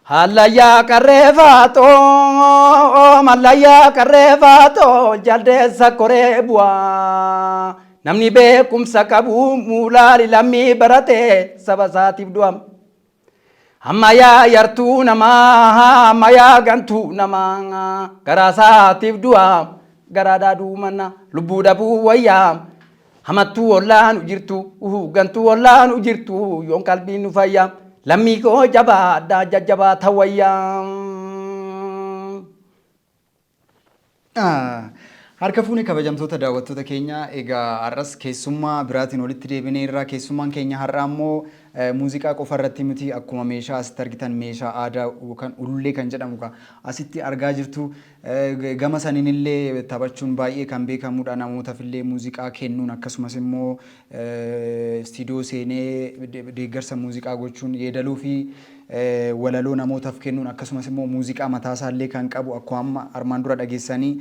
Hallayyaa qarree faaxoo, mallayyaa qarree faaxoo, jaldeessa koree bu'aa. Namni beekumsa qabu muulaali lammii barate saba isaatiif du'a. Ammayyaa yartuu namaa, ammayyaa gantuu namaa, garaa isaatiif du'a, garaadhaa duumanna, lubbuu dhabuu wayyaa. Hamattuu ollaanu jirtu, gantuu ollaanu jirtu, yoon qalbiin nu fayya. Lammii koo jabaadhaa jajjabaa ta'wayyaa. Harka fuune, kabajamtoota daawwattoota keenya. Egaa har'as keessummaa biraatiin walitti deebinee irraa. Keessummaan keenya har'aa immoo muuziqaa qofa irratti miti. Akkuma meeshaa asitti argitan, meeshaa aadaa yookaan ulullee kan jedhamu asitti argaa jirtu, gama saniin illee taphachuun baay'ee kan beekamudha. Namootaaf illee muuziqaa kennuun, akkasumas immoo istiidiyoo seenee deeggarsa muuziqaa gochuun, yeedaloo fi walaloo namootaaf kennuun, akkasumas immoo muuziqaa mataasaa illee kan qabu, akkuma amma armaan dura dhageessanii,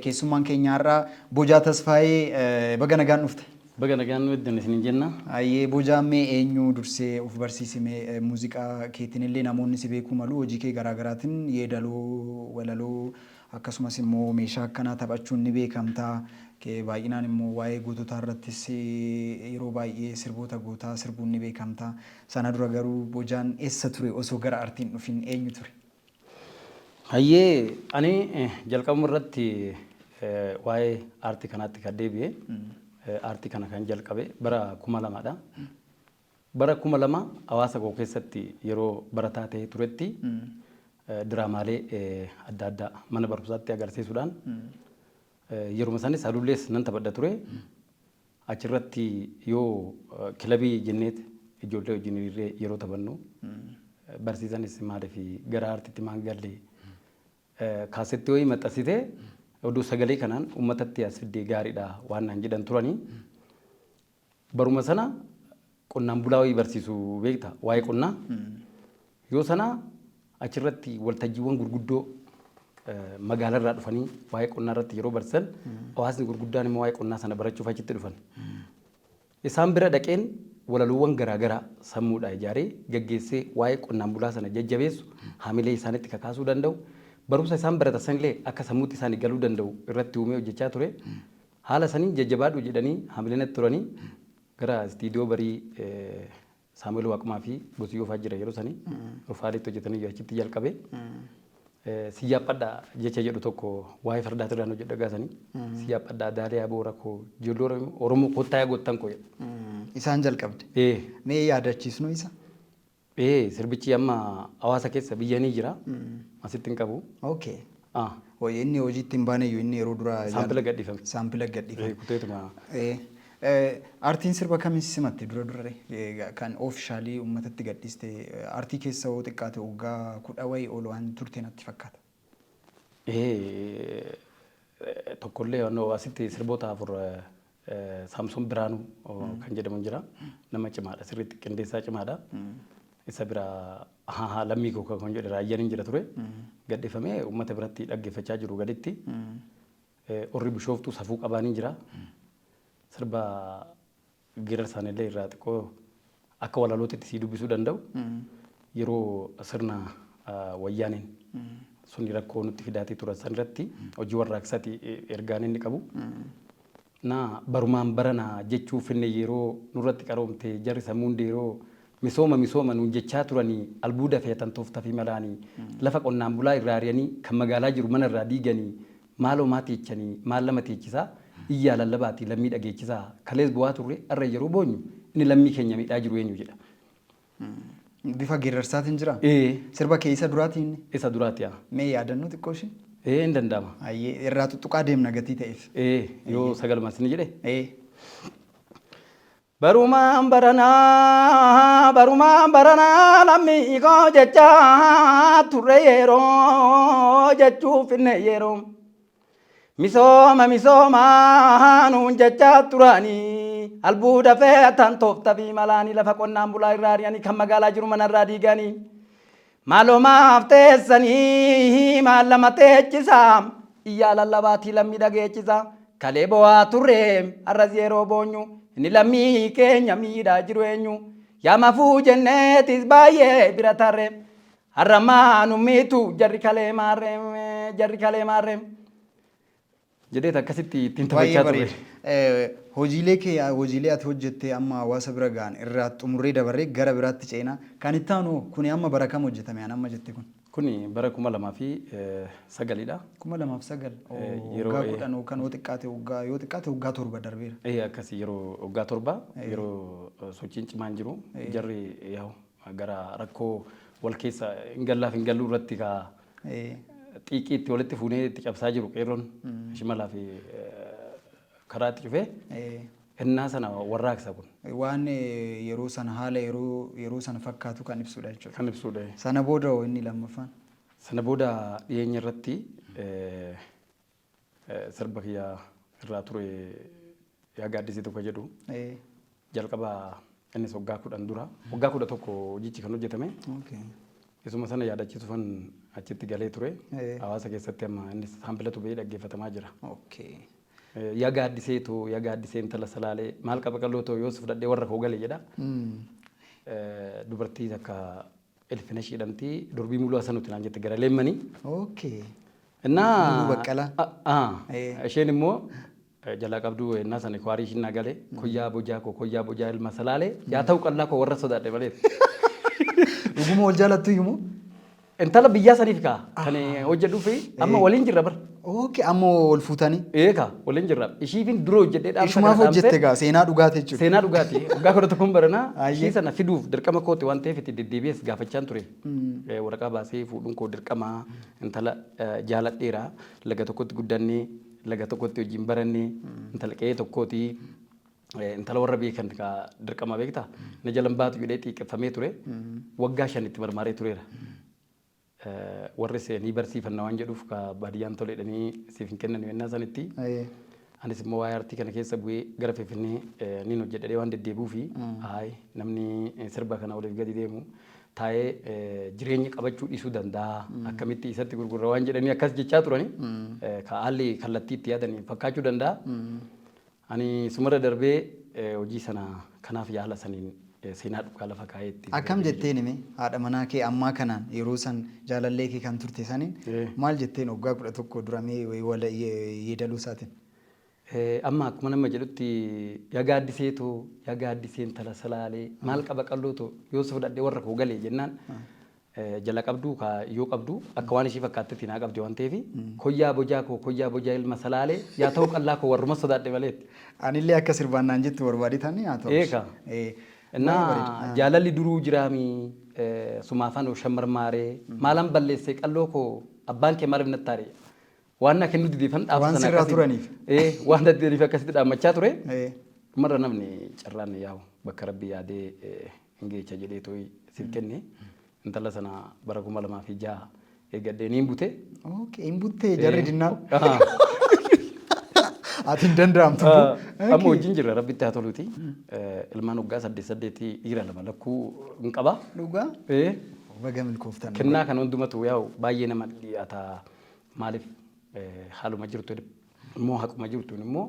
keessummaan keenya har'aa Bojaa Tasfaayee. Baga nagaan dhufte. Baga nagaan nu eegdan isiniin jenna. Ayyee, Bojaan, mee eenyu dursee of barsiisime? Muuziqaa keetiin illee namoonni si beekuu malu, hojii kee garaagaraatiin, yeedaloo, walaloo, akkasumas immoo meeshaa akkanaa taphachuun ni beekamta. Baay'inaan immoo waa'ee goototaa irrattis yeroo baay'ee sirboota gootaa sirbuun ni beekamta. Sana dura garuu Bojaan eessa ture? Osoo gara aartiin dhufin eenyu ture? Hayyee, ani jalqabuma irratti waa'ee aartii kanaatti kan deebi'e, aartii kana kan jalqabe bara 2000dha. Bara 2000 hawaasa koo keessatti yeroo barataa ta'ee turetti diraamaalee adda addaa mana barumsaatti agarsiisuudhaan, yeruma sanis halullees nan taphadha ture. Achirratti yoo kilabii jenneet ijoollee wajjin hiriirree yeroo taphannu, barsiisanis maaliif gara aartiitti maan galle, kaasetti wayii maxxansitee oduu sagalee kanaan uummatatti as fiddee gaariidha waan naan jedhan turanii. Baruma sana qonnaan bulaa wayii barsiisu, beekta, waa'ee qonnaa. Yoo sana achirratti waltajjiiwwan gurguddoo magaalarraa dhufanii waa'ee qonnaa irratti yeroo barsiisan, hawaasni gurguddaan immoo waa'ee qonnaa sana barachuuf achitti dhufan. Isaan bira dhaqeen walaloowwan garaagaraa sammuudhaa ijaaree gaggeessee, waa'ee qonnaan bulaa sana jajjabeessu, haamilee isaanitti kakaasuu danda'u, barumsa isaan baratan sanillee akka sammuutti isaanii galuu danda'u irratti uumee hojjechaa ture. Haala saniin jajjabaadhu jedhanii haamilee natti turanii gara istiidiyoo barii Saamu'eel Waaqumaa fi Gosiyyoo fa'aa jira yeroo sanii. Rufaaleetti hojjetanii achitti jalqabe. Siyyaaphadhaa jecha jedhu tokko waa'ee fardaati irraan hojjedha gaasanii. Siyyaaphadhaa daalee aboora koo, ijoollee Oromoo kottaa yaa goottan koo jedha. Isaan jalqabde. Ee. Mee yaadachiisnu isa? Ee, sirbichi amma hawaasa keessa biyya ni jira. Asitti hin qabu. Okay. Hojii inni hojiitti hin baaneyyuu, inni yeroo duraa. Saampila gadhiifame. Saampila gadhiifame. Kuteetuma. Aartiin sirba kamiin si simatte dura dura kan officially uummatatti gadhiiste? Aartii keessa hoo xiqqaate waggaa 10 wayii ol waan turte natti fakkaata. Tokkollee asitti sirboota afur Saamsoon Biraanuu kan jedhamu jira. Nama cimaadha, sirriitti qindeessaa cimaadha. Isa bira haa lammii koo kan jedhe raayyaan hin jira ture. Gadhiifamee uummata biratti dhaggeeffachaa jiru gaditti. Orri Bishooftuu safuu qabaan hin jira. Sirba geerarsa illee irraa xiqqoo akka walalootitti sii dubbisuu danda'u. Yeroo sirna wayyaaneen suni rakkoo nutti fidaatii turan san irratti hojii warraaqsaati ergaan inni qabu. Na barumaan barana jechuu finne, yeroo nurratti qaroomte jarri sammuun deeroo, misooma misooma nuun jechaa turanii, albuuda fe'atan tooftaa fi malaanii, lafa qonnaan bulaa irraa ari'anii, kan magaalaa jiru mana irraa diiganii, maaloo maa teechanii, maal nama teechisaa, iyyaa lallabaatii lammii dhageechisaa, kalees bu'aa turre, har'a yeroo boonyu, inni lammii keenya miidhaa jiru eenyu jedha. Bifa geerarsaatiin jira? Ee. Sirba kee isa duraatiin? Isa duraati yaa. Mee yaadannoo xiqqoo ishee? Ee, hin danda'ama. Ayyee, irraa tuttuqaa deemna gatii ta'eef. Ee, yoo sagaluma isin jedhe. Ee. Barumaan baranaa, barumaan baranaa, lammii koo jechaa turre, yeroo jechuu finne, yeroo misooma misooma nuun jechaa turanii, albuuda fe'atan tooftaa fi malaanii, lafa qonnaan bulaa irraa ari'anii, kan magaalaa jiru manarraa diiganii, maaloomaaf teessanii, maal lama teechisaa, iyyaa lallabaatii lammii dhageechisaa, kalee bo'aa turre, har'as yeroo boonyu, inni lammii keenya miidhaa jiru eenyu? Yaa mafuu jenneetis baay'ee bira tarre. Har'a maanu miitu jarri kalee maarreem, jarri kalee maarreem jedheet akkasitti ittiin Baay'ee taphachaa ture. bareeda. Hojiilee kee, hojiilee ati hojjettee amma hawaasa bira gahan irraa xumurree dabarree gara biraatti ceenaa. Kan itti aanu kuni amma bara kam hojjetame an amma jette kun? Kuni bara 2009dha. 2009. Yeroo Waggaa 10 yookaan yoo xiqqaate waggaa, yoo xiqqaate waggaa 7 darbeera. Akkasii, yeroo waggaa 7, yeroo sochiin cimaan jiru, jarri yaa'u gara rakkoo wal keessa hin gallaaf hin galluu irratti ka xiiqiitti walitti fuunee itti cabsaa jiru, qeerroon shimalaa fi karaa itti cufee innaa sana warraaqsa kun. Waan yeroo sana, haala yeroo sana fakkaatu kan ibsudha jechuudha. Kan ibsudha. Sana booda hoo inni lammaffaan? Sana booda dhiyeenya irratti sirba kiyya irraa ture, Yaa Gaaddisii tokko jedhu, jalqaba innis waggaa 10 dura, waggaa 11 hojichi kan hojjetame. Isuma sana yaadachiisufan achitti galee ture. Hawaasa keessatti amma innis saambilatu bahee dhaggeeffatamaa jira. Yaa gaaddisee too, yaa gaaddisee intala salaalee, maal qaba qal'oo too yoo si fudhadhee warra koo gale jedha. Dubartii takka Ilfinesh jedhamti, durbii Muluu Hasanuuti naan jette gara Leemmanii. Innaa Muluu Baqqalaa. Isheen immoo jalaa qabduu ennaa sana kwaarii ishiin naa gale, koyyaa bojaa koo, koyyaa bojaa ilma salaalee, yaa ta'u qallaa koo warra sodaadhe malee. Dhuguma wal jaalattu iyyuu moo? Intala biyyaa saniif kaa kan hojjedhuu fi amma waliin jirra bar. Okay, amma wal fuutanii. Ee kaa, waliin jirra. Ishiifin dura hojjedhee dhaamsa Ishumaaf kana dhaamsee- hojjette gaa, seenaa dhugaati jechuudha. Seenaa dhugaati. Waggaa 11n baranaa Ayyee. ishii sana fiduuf dirqama kooti waan ta'eef itti deddeebi'ees gaafachaan ture. Waraqaa baasee fuudhuun koo dirqama, intala jaaladheera. Laga tokkotti guddannee, laga tokkotti wajjin barannee, intala qe'ee tokkooti. Intala warra beekan kaa dirqama beektaa. Na jalan baatu jedhee xiiqeffamee ture. Waggaa 5 itti marmaaree tureera. Warri seenii barsiifanna waan jedhuuf ka baadiyyaan tole jedhanii siif hin kennan yennaa sanitti. Anis immoo waa'ee aartii kana keessa bu'ee gara Finfinnee niin hojjedhee waan deddeebi'uu fi hayi, namni sirba kana oliif gadi deemu taa'ee jireenya qabachuu dhiisuu danda'a, akkamitti isatti gurgurra waan jedhanii akkas jechaa turani, ka haalli kallattii itti yaadanii fakkaachuu danda'a. Ani sumarra darbee hojii sana kanaaf yaala saniin seenaa dhugaa lafa kaa'ee itti. Akkam jetteen hime haadha manaa kee ammaa kanaan, yeroo san jaalallee kee kan turte saniin, maal jetteen waggaa 11 duramee yeedaluu isaatiin? Amma akkuma nama jedhutti, yaa gaaddisee too, yaa gaaddisee intala salaalee, maal qaba qalloo too yoo si fudhadhee warra koo galee jennaan, jala qabduu ka yoo qabdu akka waan ishii fakkaattetti naa qabdi waan ta'eef, koyyaa bojaa koo, koyyaa bojaa ilma salaalee, yaa ta'u qallaa koo warruma sodaadhe maleetti. Anillee akka sirbaan naan jettu barbaade taane haa ta'u. Eeka. Innaa jaalalli duruu jiraami, sumaafaan shamarmaaree maalan balleessee qalloo koo, abbaan kee maaliif natti taare, waan na kennuu dideefan dhaabsa Waan sana sirraa akkasiin- turaniif. Waan daddeeriif akkasitti dhaammachaa ture. Dhumarra namni carraan yaa'u bakka rabbi yaadee hin geecha jedhee tooyi siif kenne. Intala sana bara 2006 eeggadhee niin bute. Okay, hin buttee jarri dinnaan. Ah. Ati hin danda'amtu. Amma wajjin jirra, rabbitti haa toluuti. Ilmaan waggaa 8 8 dhiira lama lakkuu hin qaba. Dhugaa? Baga milkooftan. Kennaa kan hundumatu yaa'u baay'ee nama dhiyaata. Maaliif, haaluma jirtu immoo haquma jirtuun immoo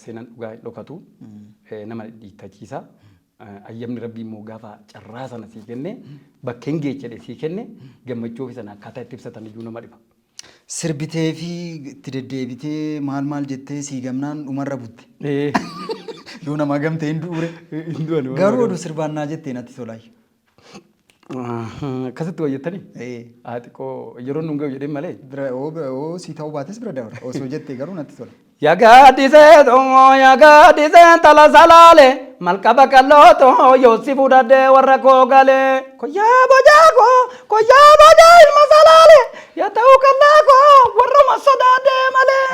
seenaan dhugaa hin dhokatu, nama dhiittachiisa. Ayyamni rabbii immoo gaafa carraa sana sii kenne, bakkeen geechadhe sii kenne, gammachuu ofii sana akkaataa itti ibsatan iyyuu nama dhiba. Sirbitee fi itti deddeebitee maal maal jettee sii gamnaan dhumarra butte. Yoo namaa gamtee hin du'ure. Hin du'an. Garuu oduu sirbaan naa jettee natti tolaayi. Akkasitti wayyattanii? Haa, xiqqoo yeroon nun ga'u jedheen malee. Bira oo sii ta'uu baates bira dabra. Osoo jettee garuu natti tola. Yaa gaaddisee too, yaa gaaddisee intala salaale, maal qaba qalloo too yoo si fudhadhee warra koo galee, koyyaa bojaa koo, koyyaa bojaa ilma salaale, yaa ta'uu qallaa koo warruma sodaadhee malee.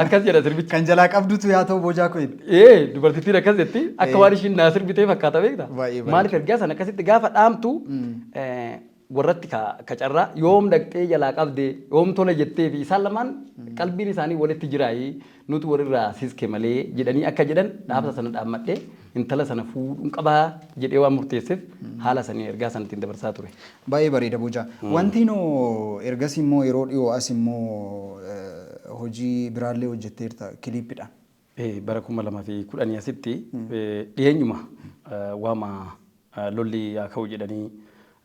Akkas jedha sirbichi. Kan jalaa qabdutu yaa ta'u bojaa koo itti. Dubartittiin akkas jetti, akka waan ishiin naa sirbitee fakkaata beekta. Baay'ee bareeda. Maaliif, ergaa sana akkasitti gaafa dhaamtu warratti ka carraa yoom dhaqxee jalaa qabde, yoom tola jettee fi isaan lamaan qalbiin isaanii walitti jiraayii, nuti walirraa siske malee jedhanii akka jedhan dhaamsa sana dhaammadhee intala sana fuudhuun qabaa jedhee waan murteesseef haala sanii ergaa sana ittiin dabarsaa ture. Baay'ee bareeda Bojaa. Wanti noo ergasii immoo yeroo dhiyoo as immoo hojii biraallee hojjetteerta kiliippidhaan. Bara 2010 asitti dhiyeenyuma waama lolli haa ka'u jedhanii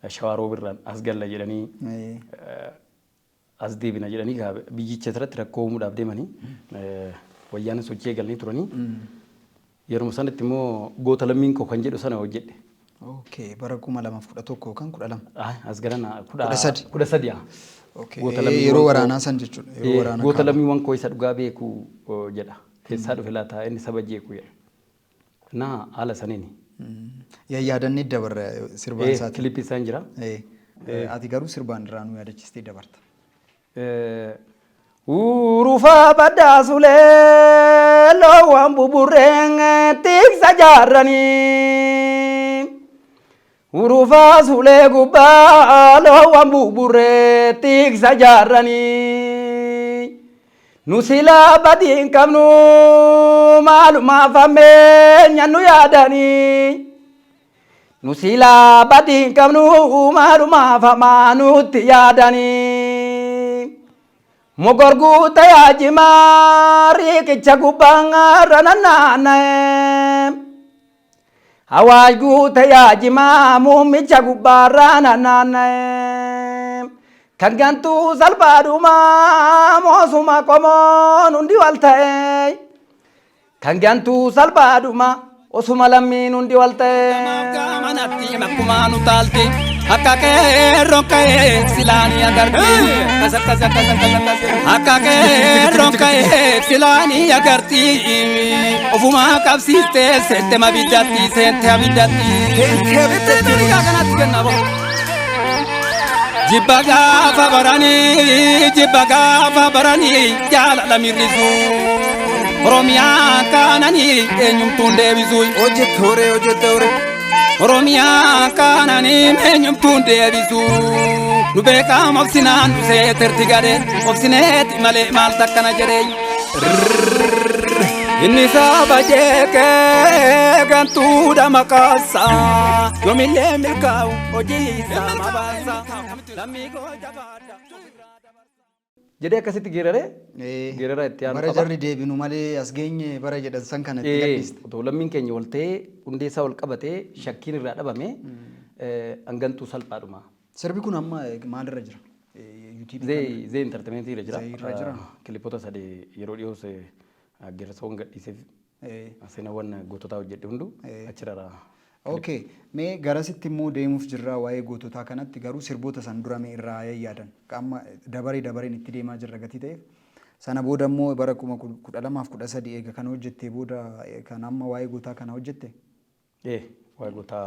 Shawaa Roobirraan as galla jedhanii as deebina jedhanii biyyicha irratti rakkoo uumuudhaaf deemanii wayyaanis sochii eegalanii turanii. Yeroo sanatti immoo goota lammiin koo kan jedhu sana hojjedhe. Okay, bara 2011 yookaan 12. As garana 13. 13. Okay. Goota lammiiwwan Yeroo waraanaa san jechuudha. Yeroo waraanaa Goota kaaba. lammiiwwan koo isa dhugaa beeku jedha. Keessaa dhufe laata inni saba jeequ jedha. Naa haala saniini. Yaadannee dabarra sirbaan isaati. Kilippii isaan jira. Ati garuu sirbaan irraa nu yaadachistee dabarta. Urufaa baddaa sulee loowwan buburreen tiksa jaarranii. Urufaa sulee gubbaa loowwan buburree tiksa jaarranii. Nu silaa badii hin qabnu maalumaaf hammeenya nu yaadanii. Nu silaa badii hin qabnu maalumaaf hamaa nutti yaadanii. Mogor guuta yaajimaa riqicha gubbaan rananaana'e. Hawaaj guuta yaajimaa muummicha gubbaa rananaana'e. Kan gantuu salphaadhumaa moosuma qomoon hundi wal ta'e. Kan gantuu salphaadhumaa osuma lammiin hundi wal ta'e. Manatti makkumaa nu taalti akka qeerroon ka'ee silaanii agarti. Akka qeerroon ka'ee silaanii agarti. Ofumaa qabsiistee seente mabiddatti seente abiddatti. Kanatti kennaa bahu. Jibba gaafa baranii jibba gaafa baranii jaalala mirrisu. Oromiyaa kaananii eenyumtuun deebisu. Hojjette horee, hojjette horee. Oromiyaa kaananii eenyumtuun deebisu. Nu beekaam obsinaan nu seeterti gadee obsineeti malee maal takkana jedhee. Inni saba jeeqee gantuudha maqaasaa yoomillee milkaa'u hojii isaa mabaasa. Lammii koo jabaadha. Jedhee akkasitti geeraree geerara itti aanu Bara qaba. jarri deebinu malee as geenye bara jedhan san kana itti gadhiiste. Otoo lammiin keenya wal ta'ee hundee isaa wal qabatee shakkiin irraa dhabame hangantuu salphaadhuma. Sirbi kun amma maalirra jira? YouTube Zee Entertainment irra jira. Zee irra jira. Kilipoota sadii yeroo dhiyoos geerarsa gadhiiseef seenaawwan goototaa hojjedhe hunduu achirra. Okay, mee garasitti immoo deemuuf jirra waa'ee goototaa kanatti, garuu sirboota san dura mee irraa yaadan. Amma dabaree dabareen itti deemaa jirra gatii ta'eef. Sana booda immoo bara 2013 eega kana hojjettee booda kan amma waa'ee gootaa kana hojjette. Waa'ee gootaa,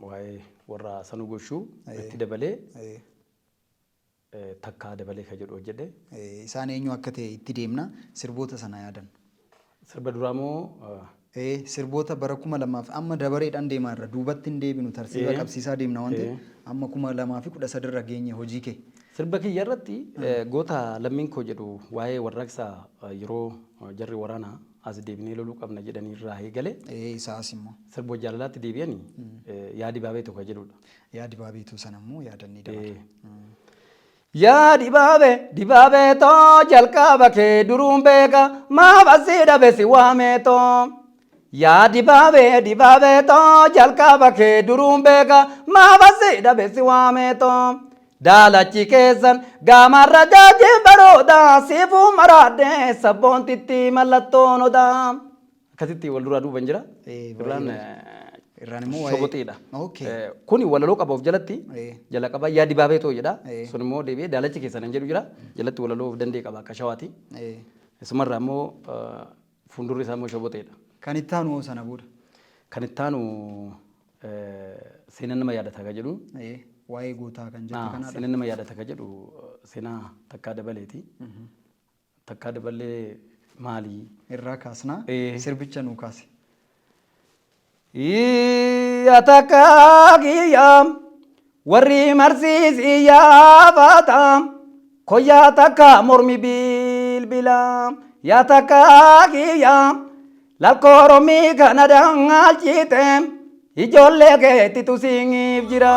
waa'ee warra sanuu goshuu itti dabalee takkaa dabalee kan jedhu hojjedhe. Isaan eenyu akka ta'e itti deemna, sirboota sana yaadan. Sirba duraa moo Sirboota bara 2000 amma dabareedhaan deemaa irra duubatti hin deebinu, tarsiiba qabsiisaa deemna waan ta'eef amma 2013 irra geenye hojii kee. Sirba kiyya irratti goota lammiin koo jedhu waa'ee warraaqsa yeroo jarri waraanaa as deebinee loluu qabna jedhanii irraa eegale Isaas immoo sirba jaalalaatti deebi'anii yaa dibaabee tokko jedhudha. Yaa dibaabeetuu sana immoo yaadannee dabala. Yaa dibaabee dibaabee too jalqaba kee duruun beeka maaf asii dhabe si waamee too. Yaa dibaabee dibaabee too jalqaba kee duruun beeka maaf asii dhabe si waamee too. Daalachi keessan gaamarra jaajii barooda siifuu maraadhee sabboontitti mallattoon odaa. Akkasitti wal duraa duuban jira. Irraan Irraan immoo waa'ee shoboxiidha. Okay. Kuni walaloo qaba of jalatti. Jala qaba yaa dibaabee too jedha. Sun immoo deebi'ee daalachi keessan hin jedhu jira. Jalatti walaloo of danda'e qaba akka shawaati. Isumarraa immoo fuuldurri isaa immoo shoboxeedha. Kan itti aanu hoo sana booda? Kan itti aanu seenaan nama yaadata kan jedhu. Waa'ee gootaa kan jettu kanaadha. Seenaan nama yaadata kan jedhu seenaa takkaa dabaleeti. Takkaa dabalee maali? Irraa kaasnaa sirbicha nuu kaase. Takkaa kiyya warri marsiisii yaafata koyyaa takka mormi bilbila yaa takkaa kiyya lakkooromii kana dangaalchite ijoollee keetti tusiif jira.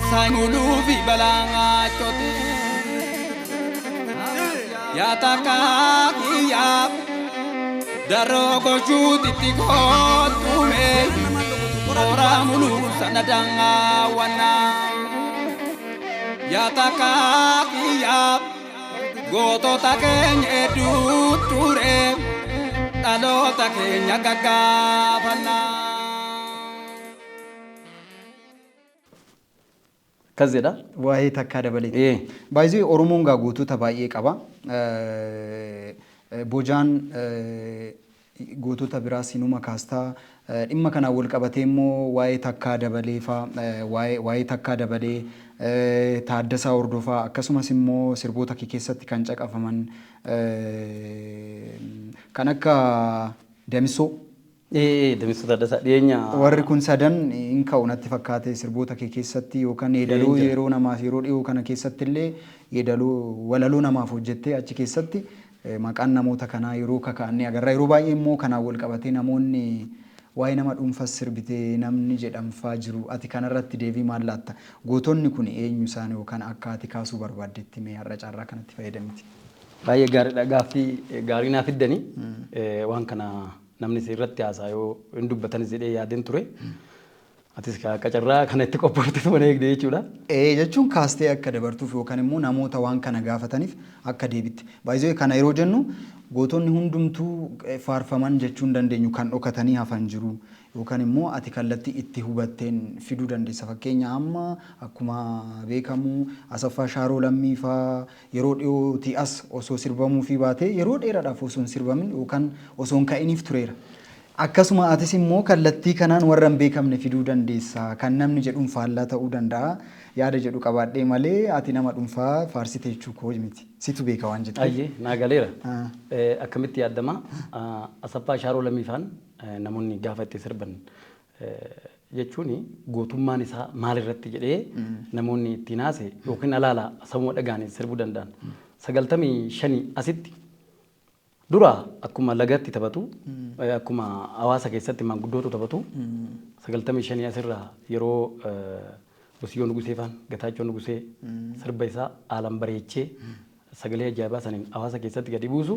Saayinuluu fi balaa cooti. Yaa takkaa kiyya daroo gochuuti itti kootume. Horaa muluu sana daawwannaa. Yaa takkaa kiyyaa gootota keenya hedduu ture dhaloota keenya gaggaafannaa. Akkas jedha. Waa'ee Takkaa Dabaleeti. Ee. Baay'ee Oromoon gaa gootota baay'ee qaba. Bojaan gootota biraas hinuma kaastaa. Dhimma kanaan wal qabatee immoo waa'ee Takkaa Dabalee faa waa'ee Takkaa Dabalee, Taaddasaa Hordofaa akkasumas immoo sirboota kee keessatti kan caqafaman kan akka Damissoo. Ee, Damissoo Taaddasaa dhiyeenya. Warri kun sadan hin ka'u natti fakkaate sirboota kee keessatti yookaan yeedaloo yeroo namaaf yeroo dhiyoo kana keessatti illee yeedaloo walaloo namaaf hojjettee achi keessatti maqaan namoota kanaa yeroo kaka'an ni agarra. Yeroo baay'ee immoo kanaan wal qabatee namoonni waa'ee nama dhuunfas sirbitee namni jedhanfaa jiru. Ati kanarratti deebii maal laatta? Gootonni kun eenyu isaan yookaan akka ati kaasuu barbaaddetti mee har'a carraa kanatti fayyadamiti. Baay'ee gaariidha. Gaaffii gaarii naa fiddanii waan kana namni irratti haasaa yoo hin dubbatanis jedhee yaadeen ture. Atis akka carraa kana itti qophooftetu mana eegde jechuudha. Ee jechuun kaastee akka dabartuuf yookaan immoo namoota waan kana gaafataniif akka deebitti. Baay'ee kana yeroo jennu gootonni hundumtuu faarfaman jechuu hin dandeenyu, kan dhokatanii hafan jiru yookaan immoo ati kallattii itti hubatteen fiduu dandeessa. Fakkeenya amma akkuma beekamu Asaffaa Shaaroo Lammii faa yeroo dhiyootii as osoo sirbamuufii baatee yeroo dheeraadhaaf osoo hin sirbamin yookaan osoo hin ka'iniif tureera. Akkasuma atis immoo kallattii kanaan warra hin beekamne fiduu dandeessa. Kan namni jedhuun faallaa ta'uu danda'a. Yaada jedhu qabaadhee malee ati nama dhuunfaa faarsite jechuu koo miti. Situ beeka waan jetteef. Ayyee, naa galeera. Akkamitti yaaddama? Asaffaa Shaaroo Lammiifaan namoonni gaafa itti sirban jechuun gootummaan isaa maalirratti jedhee namoonni ittiin haase yookiin alaala sammuu dhagaanii sirbuu danda'an. 95 asitti dura akkuma lagatti taphatu, akkuma hawaasa keessatti maanguddootu taphatu, 95 asirraa yeroo Wasiyyoo Nugusee faan Gataachoo Nugusee sirba isaa haalaan bareechee sagalee ajaa'ibaa saniin hawaasa keessatti gadi buusu,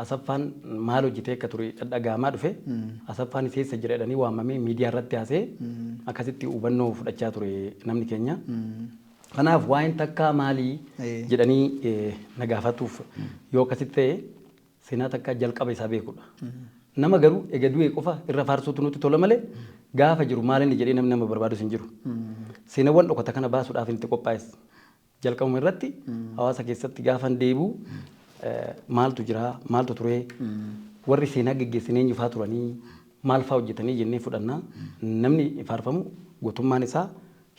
Asaffaan maal hojjetee akka ture dhadhaga'amaa dhufe. Asaffaan eessa jira jedhanii waamamee miidiyaa irratti haasee akkasitti hubannoo fudhachaa ture namni keenya. Kanaaf waa'een Takkaa maalii jedhanii na gaafatuuf yoo akkasitti ta'e seenaa Takkaa jalqaba isaa beekudha. Nama garuu ega du'e qofa irra faarsuutu nutti tola malee gaafa jiru maal inni jedhee namni nama barbaadus hin jiru. Seenawwan dhokata kana baasuudhaaf inni qophaa'es. Jalqabuma irratti hawaasa keessatti gaafan deebi'u maaltu jira, maaltu ture, warri seenaa geggeessinee eenyufaa turanii, maal faa hojjetanii jennee fudhannaa. Namni faarfamu gootummaan isaa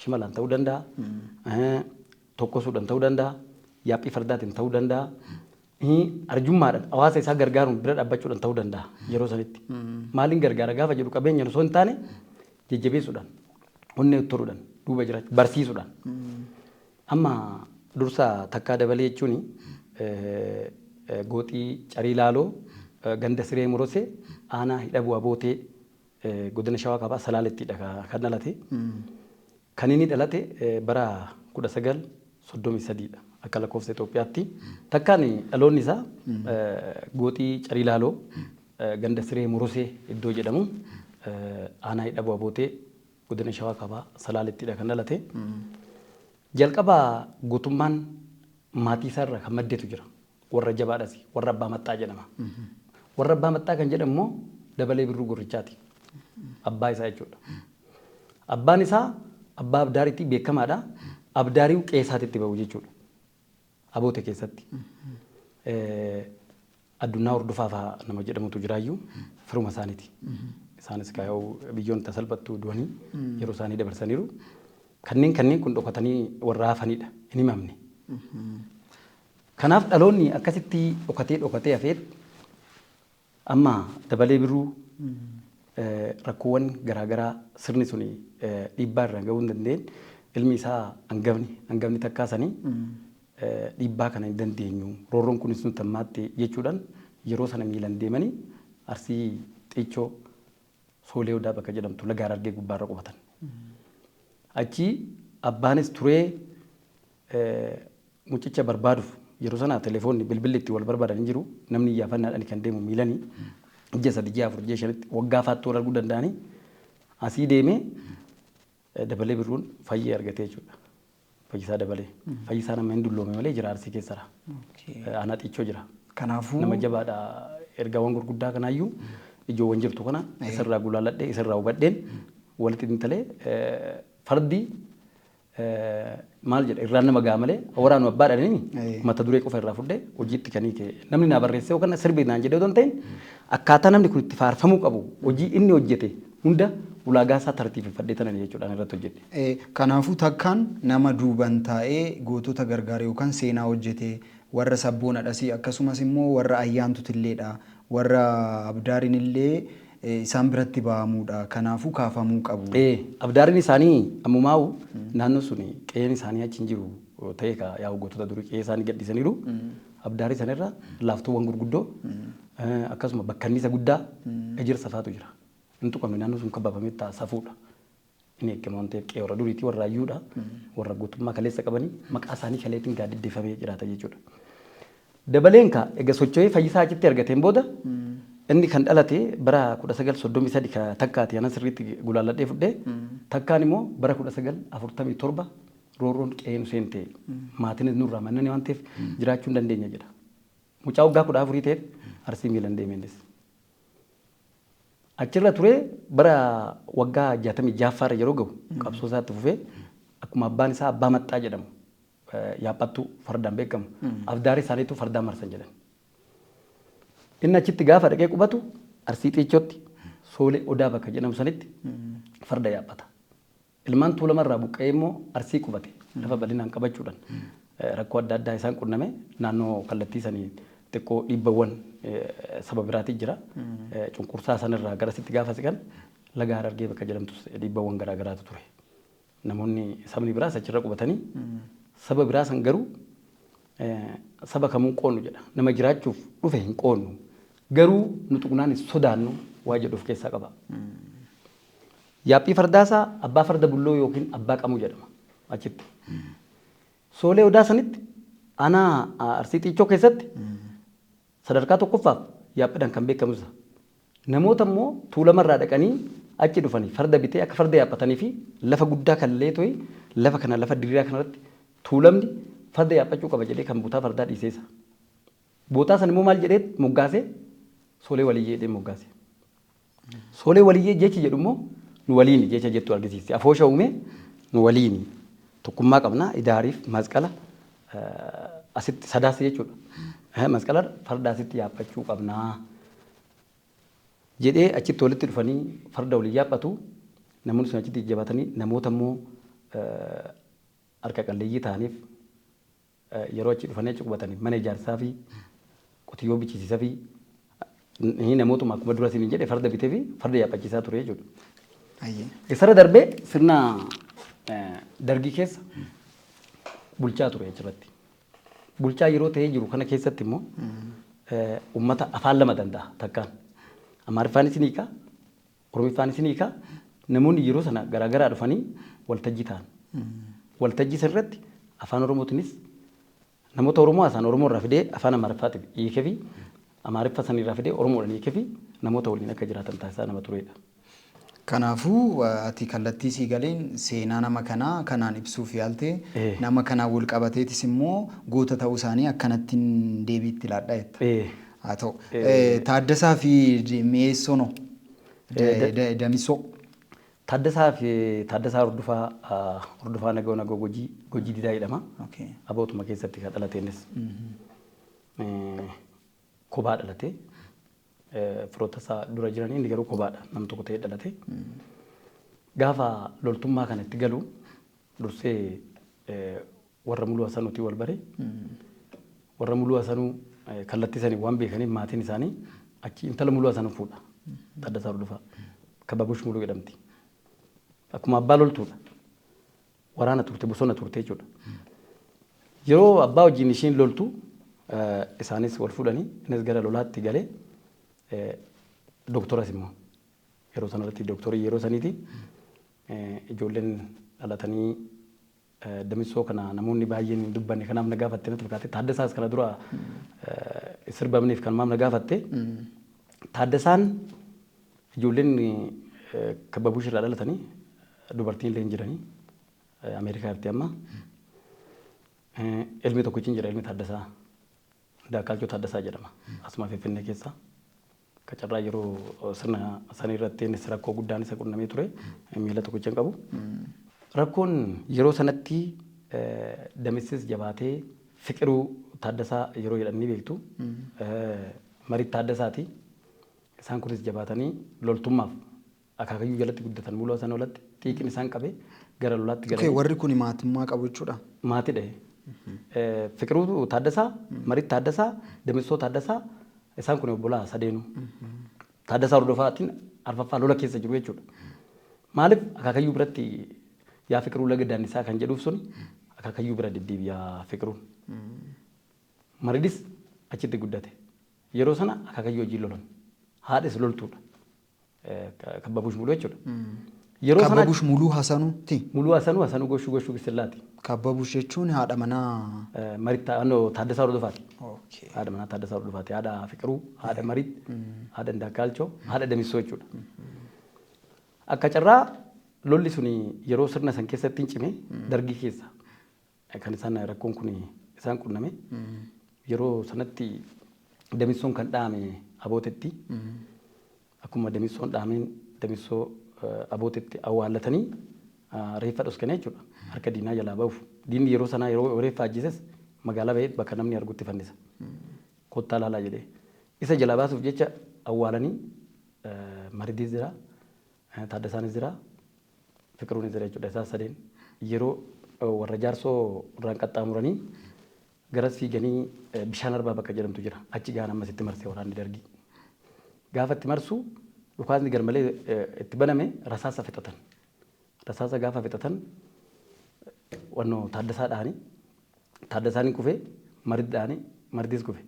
shimalaan ta'uu danda'a, tokkosuudhaan ta'uu danda'a, yaaphii fardaatiin ta'uu danda'a, arjummaadhaan hawaasa isaa gargaaruun bira dhaabbachuudhaan ta'uu danda'a yeroo sanitti. Maaliin gargaara gaafa jedhu qabeenya osoo hin taane jajjabeessuudhaan, onnee toruudhaan, duuba jiraachuu, barsiisuudhaan. Amma dursa Takkaa Dabalee jechuun gooxii Carii Laaloo ganda Siree Murosee aanaa Hidhabuu Abootee godina Shawaa Kaabaa Salaalettidha kan dhalate. Kan inni dhalate bara 1933dha akka lakkoofsa Itoophiyaatti. Takkaan dhaloonni isaa gooxii Carii Laaloo ganda Siree Murosee iddoo jedhamu aanaa Hidhabuu Abootee godina Shawaa Kaabaa Salaalettidha kan dhalate. Jalqaba gootummaan maatii isaarraa kan maddetu jira. Warra jabaadhas, warra abbaa maxxaa jedhama. Warra abbaa maxxaa kan jedhamu immoo Dabalee Birruu Gurrichaati. Abbaa isaa jechuudha. Abbaan isaa abbaa Abdaariitti beekamaadha. Abdaariiw qeesaatitti bahu jechuudha. Aboote keessatti. Addunyaa Hordofaa fa'aa nama jedhamutu jiraayyuu firuma isaaniiti. Isaanis kaayoo biyyoon tasalphattu du'anii yeroo isaanii dabarsaniiru. Kanneen kun dhokatanii warra hafanidha. Hin himamne. Kanaaf dhaloonni akkasitti dhokatee dhokatee hafeet amma Dabalee Birruu rakkoowwan garaagaraa sirni suni dhiibbaa irraan gahuu hin dandeenye ilmi isaa hangafni Takkaa sanii dhiibbaa kana hin dandeenyu roorroon kunis nutti hammaatte jechuudhaan yeroo sana miilan deemanii Arsii Xiichoo Soolee Odaa bakka jedhamtu laga Harargee gubbaarra qubatan. Achi abbaanis turee mucicha barbaaduuf yeroo sana telefoonni bilbilli itti wal barbaadan hin jiru, namni iyyaafannaadhaan kan deemu miilanii ji'a 3, ji'a 4, ji'a 5tti waggaa faatti wal arguu danda'anii. Asii deemee Dabalee Birruun fayyee argatee jechuudha. Fayyisaa Dabalee. Fayyisaan amma hin dulloome malee jira Arsii keessara. Aanaa Xiichoo jira. Kanaafuu Nama jabaadha. Ergaawwan gurguddaa kanaayyuu ijoowwan jirtu kana isarraa gulaaladhee isarraa hubadheen walitti xinxalee fardi maal jedha irraan nama ga'a malee waraanu abbaa dhalanii mata duree qofa irraa fudhee hojiitti kan hiike namni naa barreessee yookaan sirbi naan jedhee otoo hin ta'in akkaataa namni kun itti faarfamuu qabu hojii inni hojjete hunda ulaagaa isaa tartiibeffadhee tanan jechuudhaan irratti hojjedhe. Kanaafuu takkaan nama duuban taa'ee gootota gargaare yookaan seenaa hojjete warra sabboonadhasi akkasumas immoo warra ayyaantutilleedha warra abdaarinillee isaan biratti ba'amuudha. Kanaafuu kaafamuu qabu. Ee, abdaariin isaanii ammumaa'u naannoo suni qe'een isaanii achi hin jiru ta'e ka yaa'u gootota durii qe'ee isaanii gadhiisaniiru. Abdaarii sanirra laaftoowwan gurguddoo akkasuma bakkanniisa guddaa ejersa faatu jira. Hin tuqamne naannoo sun kababamee ta'a safuudha. Inni eegama waan ta'eef qe'ee warra duriitii warra hayyuudha. Warra gootummaa kaleessa qabanii maqaa isaanii kaleetiin gaaddiddeffamee jiraata jechuudha. Dabaleen ka ega socho'ee Fayyisaa achitti argateen booda inni kan dhalate bara 1933 ka takkaati anan sirriitti gulaalladhee fudhee takkaan immoo bara 1947 roorroon qe'ee nu seente maatiinis nurraa mannani waan ta'eef jiraachuu hin dandeenya jedha. Mucaa waggaa 14 ta'eef Arsii miilan deeme innis. Achirra turee bara waggaa 66ffaarra yeroo gahu qabsoo isaatti fufee akkuma abbaan isaa abbaa maxxaa jedhamu yaaphattuu fardaan beekamu afdaarii isaaniitu fardaan marsan jedhan. Inni achitti gaafa dhaqee qubatu Arsii Xiichootti Soolee Odaa bakka jedhamu sanitti farda yaaphata. Ilmaan Tuulamarraa buqqa'ee immoo Arsii qubate lafa bal'inaan qabachuudhaan rakkoo adda addaa isaan qunname naannoo kallattii sanii xiqqoo dhiibbawwan saba biraati jira. Cunqursaa sanirraa garasitti gaafa siqan laga Harargee bakka jedhamtus dhiibbawwan garaa garaatu ture. Namoonni sabni biraas achirra qubatanii saba biraa san garuu saba kamuu hin qoonnu jedha. Nama jiraachuuf dhufe hin qoonnu. Garuu nu tuqnaan hin sodaannu waa jedhu of keessaa qaba. Yaaphii fardaasaa abbaa farda bulloo yookiin abbaa qamuu jedhama achitti. Soolee odaa sanitti aanaa Arsii Xiichoo keessatti Sadarkaa tokkoffaaf yaaphidhaan kan beekamu isa. Namoota immoo Tuulamarraa dhaqanii achi dhufanii farda bitee akka farda yaaphatanii fi lafa guddaa kan leetoyi lafa kana lafa diriiraa kanarratti Tuulamni farda yaaphachuu qaba jedhee kan bootaa fardaa dhiisee isa. Bootaa sana immoo maal jedhee moggaase? Soolee Waliyyee jedhee moggaase. Soolee Waliyyee jechi jedhu immoo nu waliini jecha jettu argisiisti. Afoosha uumee nu waliini. Tokkummaa qabna idaariif masqala asitti sadaasa jechuudha. Masqala farda asitti yaaphachuu qabna jedhee achitti walitti dhufanii farda waliin yaaphatu. Namoonni sun achitti jajjabaatanii namoota immoo harka qalleeyyii ta'aniif yeroo achi dhufanii achi qubatanii mana ijaarsaa fi qotiyyoo bichisiisa fi namootuma akkuma dura isiniin jedhe farda bitee fi farda yaaphachiisaa ture jechuudha. Isarra darbee sirna dargii keessa bulchaa ture achirratti. Bulchaa yeroo ta'ee jiru kana keessatti immoo uummata afaan lama danda'a takkaan. Amaariffaanis ni hiika, Oromiffaanis ni hiika. Namoonni yeroo sana garaagaraa dhufanii waltajjii ta'an. Waltajjii san irratti afaan Oromootiinis namoota Oromoo haasa'an Oromoo irraa fidee afaan Amaariffaatiif hiikee fi Amaariffa san irraa fidee Oromoodhaan hiikee fi namoota waliin akka jiraatan taasisaa nama tureedha. Kanaafuu ati kallattii sii galeen seenaa nama kanaa kanaan ibsuuf yaalte. Nama kanaan wal qabateetis immoo goota ta'uu isaanii akkanattin deebii itti laadha jetta. Haa ta'u. Taaddasaa fi Mi'eessoo noo? Damissoo. Taaddasaa fi Taaddasaa Hordofaa Hordofaa Nagoo Nagoo Gojii Gojii Didaa jedhama. Abootuma keessatti kan dhalate innis. Kophaa dhalate. Firoota isaa dura jiranii inni garuu kophaadha. Nam tokko ta'ee dhalate. Gaafa loltummaa kana itti galu dursee warra Muluu Hasanuutiin wal bare. Warra Muluu Hasanuu kallattii sanii waan beekaniif maatiin isaanii achi intala Muluu Hasanuu fuudha. Taaddasaa Hordofaa. Kababush Muluu jedhamti. Akkuma abbaa loltuudha. Waraana turte bosona turte jechuudha. Yeroo abbaa wajjin ishiin loltu isaanis wal fuudhanii innis gara lolaatti galee doktoras immoo yeroo sanarratti doktorii yeroo saniiti ijoolleen dhalatanii Damissoo kana namoonni baay'een hin dubbanne kanaaf na gaafatte natti fakkaate. Taaddasaas kana dura sirbamneef kan maaf na gaafatte. Taaddasaan ijoolleen Kabbabuush irraa dhalatanii, dubartiin illee hin jiranii, Ameerikaa jirti amma. Ilmi tokkichi hin jira, ilmi Taaddasaa Daakaalchoo Taaddasaa jedhama. Asuma Finfinnee keessa. Qacarraa yeroo sirna sanii irratti innis rakkoo guddaan isa qunnamee ture, miila tokkicha hin qabu. Rakkoon yeroo sanatti Damissis jabaatee, Fiqiruu Taaddasaa yeroo jedhan ni beektu. Marit Taaddasaati. Isaan kunis jabaatanii loltummaaf akaakayyuu jalatti guddatan, Muluu Hasan olatti xiiqin isaan qabe gara lolaatti Okay, galanii. Warri kun maatummaa qabu jechuudha. Maatidha. Fiqiruu Taaddasaa, Marit Taaddasaa, Damissoo Taaddasaa, isaan kun obbolaa sadeenuu. Taaddasaa Hordofaatiin arfaffaa lola keessa jiru jechuudha. Maaliif akaakayyuu biratti yaa Fiqiruu laga daannisaa kan jedhuuf sun akaakayyuu bira deddeebi'a Fiqiruun. Maridis achitti guddate. Yeroo sana akaakayyuu wajjin lolan. Haadhis loltuudha. Kabbabush Muluu jechuudha. Yeroo sana Kabbabush Muluu Hasanuuti. Muluu Hasanuu, Hasanuu Goshuu, Goshuu Gisillaati. Kabbabush jechuun haadha manaa. Marit ano Taaddasaa Hordofaati. Okay. Haadha manaa Taaddasaa Hordofaati. Haadha Fiqiruu, haadha Marit, haadha Indaakaalchoo, haadha Damissoo jechuudha. Akka carraa lolli suni yeroo sirna san keessatti hin cime, dargii keessa kan isaan rakkoon kun isaan qunname. Yeroo sanatti Damissoon kan dhahame Abootetti. Akkuma Damissoon dhahameen Damissoo Abootetti awwaallatanii reeffa dhoskanii jechuudha. Harka diinaa jalaa bahuuf. Diinni yeroo sanaa yeroo reeffa ajjeeses magaalaa bahee bakka namni argutti fannisa. Kottaa laalaa jedhee. Isa jalaa baasuuf jecha awwaalanii, Maridis jira, Taaddasaanis jira, Fiqiruunis jira jechuudha. Isaan sadeen yeroo warra Jaarsoo irraan qaxxaamuranii garas fiiganii Bishaan Arbaa bakka jedhamtu jira. Achi gahan ammas itti marsee waraanni dargii. Gaafa itti marsu dhukaasni garmalee itti baname, rasaasa fixatan. Rasaasa gaafa fixatan wannoo Taaddasaa dhahanii, Taaddasaan hin kufe, Marid dhahanii, Maridis kufe.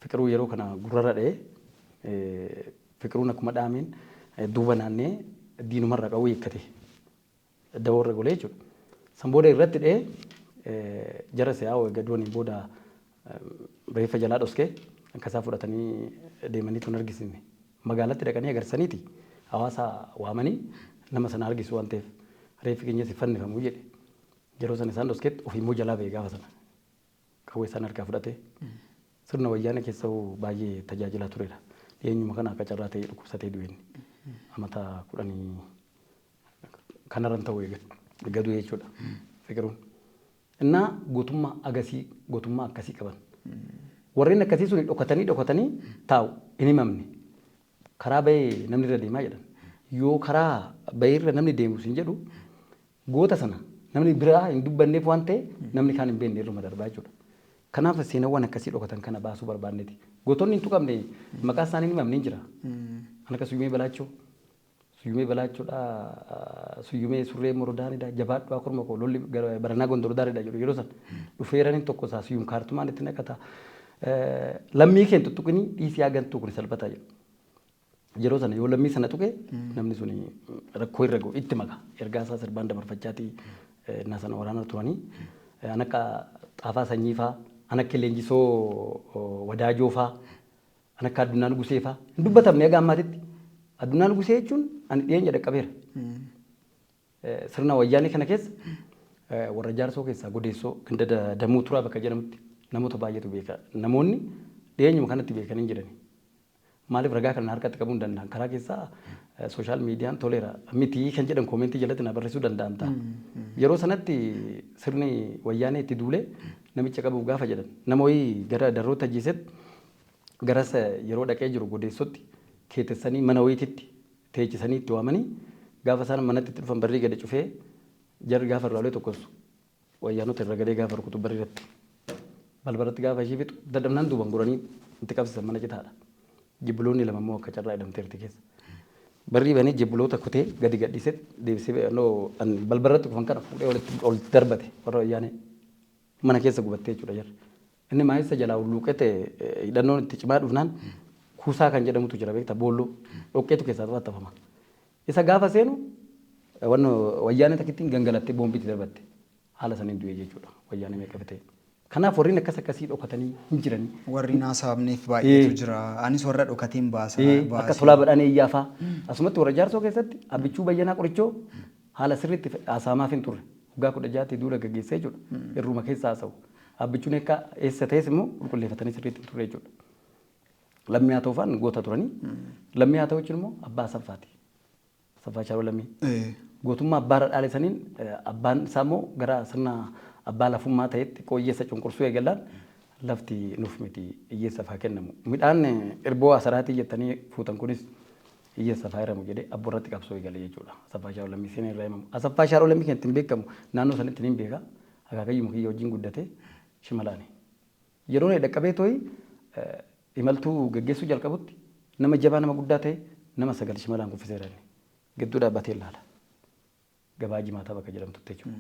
Fiqiruu yeroo kana gurrarra dha'ee, Fiqiruun akkuma dhahameen duuba naannee diinumarra qawwee hiikkate. Dawoorra golee jechuudha. San booda irratti dha'ee jara si'aa eega du'aniin booda reeffa jalaa dhoskee akka isaa fudhatanii deemanii tun argisiisne. Magaalatti dhaqanii agarsaniiti hawaasa waamanii nama sana argisu waan ta'eef reeffi keenyas hin fannifamu jedhe. Yeroo sana isaan dhoskeetti ofii immoo jalaa ba'e gaafa sana. Qawwee isaan harkaa fudhatee sirna Wayyaanee keessa baay'ee tajaajilaa turedha. Dhiyeenyuma kana akka carraa ta'ee dhukkubsatee du'e inni. Amata 10 kanarran ta'u eega du'e jechuudha Fiqiruun. Innaa gootummaa agasii, gootummaa akkasii qaban. Warreen akkasii suni dhokatanii dhokatanii taa'u, hin himamne. Karaa bahee namni irra deemaa jedhan. Yoo karaa bahee irra namni deemu sin jedhu, goota sana namni biraa hin dubbanneef waan ta'e namni kaan hin beekne irruma darbaa jechuudha. Kanaaf seenawwan akkasii dhokatan kana baasuu barbaanneeti. Gootonni hin tuqamne, maqaa isaanii hin himamne hin jira. Kan akka Suyyumee Balaachoo. Suyyumee Balaachoodha. Suyyumee surree morodaanidha. Jabaadhu korma koo, lolli baranaa gondordaanidha jedhu yeroo sana. Dhufeeraniin tokko isaa Suyyum kaartumaan itti naqata. Lammii keen tuttuqinii dhiisii haa gantuu kun salphataa jedhu. Yeroo sana yoo lammii sana tuqe namni sun rakkoo irra ga'u itti maka. Ergaa isaa sirbaan dabarfachaatii innaa sana waraana turanii. An akka Xaafaa Sanyii faa, an akka Leenjisoo Wadaajoo faa, an akka Addunyaa Nugusee faa hin dubbatamne haga ammaatitti. Addunyaa Nugusee jechuun ani dhiyeenya dhaqqabeera. Sirna Wayyaanee kana keessa warra Jaarsoo keessaa Godeessoo ganda Damuu Turaa bakka jedhamutti namoota baay'eetu beeka. Namoonni dhiyeenyuma kanatti beekan hin jirani. Maaliif ragaa kana harkatti qabuu hin danda'an? Karaa keessaa social miidiyaan toleera miti kan jedhan koomentii jalatti na barreessuu danda'an ta'a. Yeroo sanatti sirni Wayyaanee itti duulee namicha qabuuf gaafa jedhan nama wayii gara Darrootti ajjeesetti garas yeroo dhaqee jiru Godeessotti keetessanii mana wayiititti teechisanii itti waamanii, gaafa isaan manatti itti dhufan barrii gadi cufee, jarri gaafa irraa ulee tokkossu Wayyaanota irra galee gaafa rukutu barrii irratti balbalatti gaafa ishii fixu dadhabnaan duuban goranii itti qabsiisan, mana citaadha. Jibbiloonni lama immoo akka carraa hidhamteerti keessa. Barrii banee jibbiloota kutee gadi gadhiisee deebisee balbalatti kufan kana fuudhee walitti darbate warra Wayyaanee. Mana keessa gubattee jechuudha jarri. Inni maayessa jalaa hulluuqee ta'e hidhannoon itti cimaa dhufnaan kuusaa kan jedhamutu jira, beektaa, boolloo dhoqqeetu keessaa xaxxafama. Isa gaafa seenu wanno Wayyaanee takkittiin gangalattee boombiitti darbatte. Haala saniin du'e jechuudha. Wayyaanee meeqa fixee. Kanaaf warreen akkas akkasii dhokatanii hin jiranii. Warri hin haasa'amneef baay'eetu jira. Anis warra dhokateen baasa. Akka Tolaa Badhaanee Iyyaafaa. Asumatti warra Jaarsoo keessatti Abbichuu Bayyanaa Qorichoo haala sirriitti haasa'amaaf hin turre. Waggaa 16tti duula gaggeessee jechuudha. Irruma keessa haasa'u. Abbichuun akka eessa ta'es immoo qulqulleeffatanii sirriitti hin turre jechuudha. Lammii haa ta'u fa'aan goota turanii. Lammii haa ta'u jechuun immoo abbaa Asaffaati. Asaffaa Shaaroo Lammii. Gootummaa abbaarra dhaale saniin abbaan isaa immoo gara sirna abbaa lafummaa ta'etti xiqqoo hiyyeessa cunqursuu eegallaan lafti nuuf miti hiyyeessaaf haa kennamu. Midhaan irboo asaraatii jettanii fuutan kunis hiyyeessaaf haa hiramu jedhee abbo irratti qabsoo eegale jechuudha. Asaffaa Shaaroo Lammii seenaan irraa himamu. Asaffaa Shaaroo Lammii kan ittiin beekamu naannoo sanitti niin beeka. Akaakayyuma kiyya wajjin guddate shimalaani. Yeroo ani dhaqqabee toyi imaltuu geggeessuu jalqabutti nama jabaa nama guddaa ta'e nama 9 shimalaan kuffiseera inni. Gidduu dhaabbatee ilaala. Gabaa Jimaataa bakka jedhamtutti jechuudha.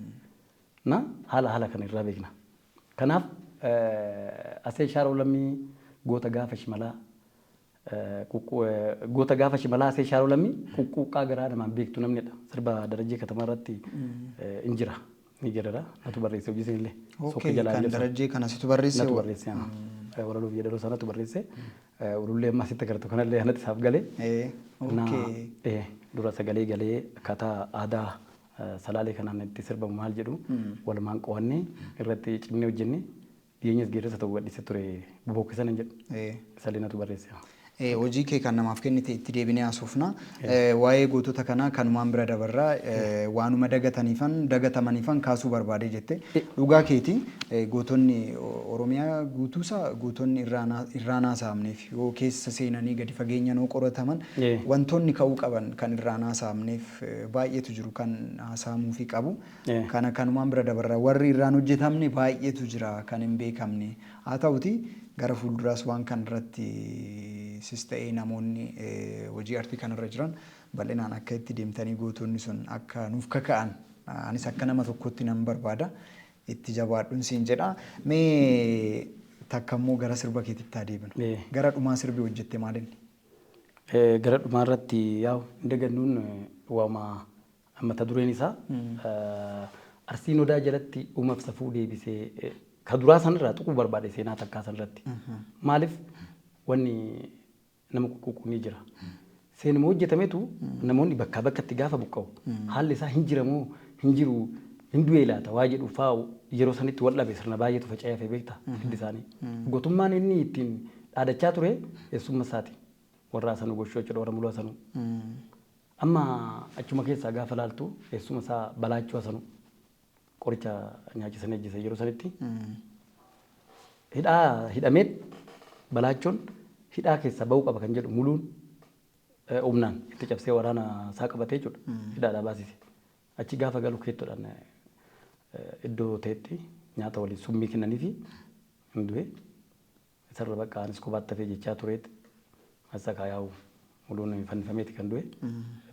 Na haala haala kana irraa beekna. Kanaaf Asee Shaaroo Lammii goota gaafa shimalaa goota gaafa shimalaa Asee Shaaroo Lammii quqquuqqaa garaa namaan beektu namnidha. Sirba Darajjee Katamaa irratti hin jira. Ni jedhara. Natu barreesse hojii isinillee. Sokka jalaa kan Darajjee kana situ barreesse. Natu barreesse. Walaloo fi yeedaloo isaa natu barreesse. Ulullee amma asitti agartu kanallee anatti isaaf galee. Dura sagalee galee akkaataa aadaa Salaalee kanaan itti sirbamu maal jedhu walumaan qo'annee irratti cimnee hojjenne. Dhiyeenyas geerarsa tokko gadhiisee ture bobokkisa nan jedhu. Isallee natu barreesse. Hojii kee kan namaaf kennite itti deebinee haasofna. Waa'ee gootota kanaa kanumaan bira dabarra. Waanuma dagataniifan dagatamaniifan kaasuu barbaade jette. Dhugaa keeti gootonni Oromiyaa guutuusaa gootonni irraan haasa'amneef yoo keessa seenanii gadi fageenyaan yoo qorataman wantoonni ka'uu qaban kan irraan haasa'amneef baay'eetu jiru kan haasa'amuufii qabu. Kana kanumaan bira dabarra. Warri irraan hojjetamne baay'eetu jira kan hin beekamne. Haa ta'uti gara fuulduraas waan kana irratti sis ta'ee namoonni hojii artii kanarra jiran bal'inaan akka itti deemtanii gootonni sun akka nuuf kaka'an anis akka nama tokkotti nan barbaada. Itti jabaadhun siin jedha. Mee takka immoo gara sirba keetitti haa deebinu. Gara dhumaa sirbi hojjette maalinni? Gara dhumaa irratti yaa'u hin dagannuun waama Mata dureen isaa Arsiin Odaa jalatti uumaf safuu deebisee ka duraa sanirraa tuquu barbaade seenaa takkaa sanirratti. Maaliif wanni nama quqquuqu ni jira. Seenuma hojjetametu namoonni bakkaa bakkatti gaafa buqqa'u haalli isaa hin jiramoo hin jiru hin du'ee laata waa jedhu faa yeroo sanitti wal dhabe sirna baay'eetu faca'ee hafe beekta hiddi isaanii. Gotummaan inni ittiin dhaadachaa ture eessumma isaati. Warra Hasanuu Goshuu jechuudha warra Muluu Hasanuu. Amma achuma keessaa gaafa laaltu eessuma isaa Balaachoo Hasanuu qoricha nyaachisanii ajjeesan yeroo sanitti hidhaa hidhameet Balaachoon hidhaa keessaa ba'uu qaba kan jedhu Muluun humnaan itti cabsee waraana isaa qabatee jechuudha hidhaadhaa baasise. Achi gaafa galu keettoodhaan iddoo ta'etti nyaata waliin summii kennaniifi hin du'e. Isarra bakka anis kophaatti hafee jechaa tureet assa kaa yaa'u Muluun fannifameeti kan du'e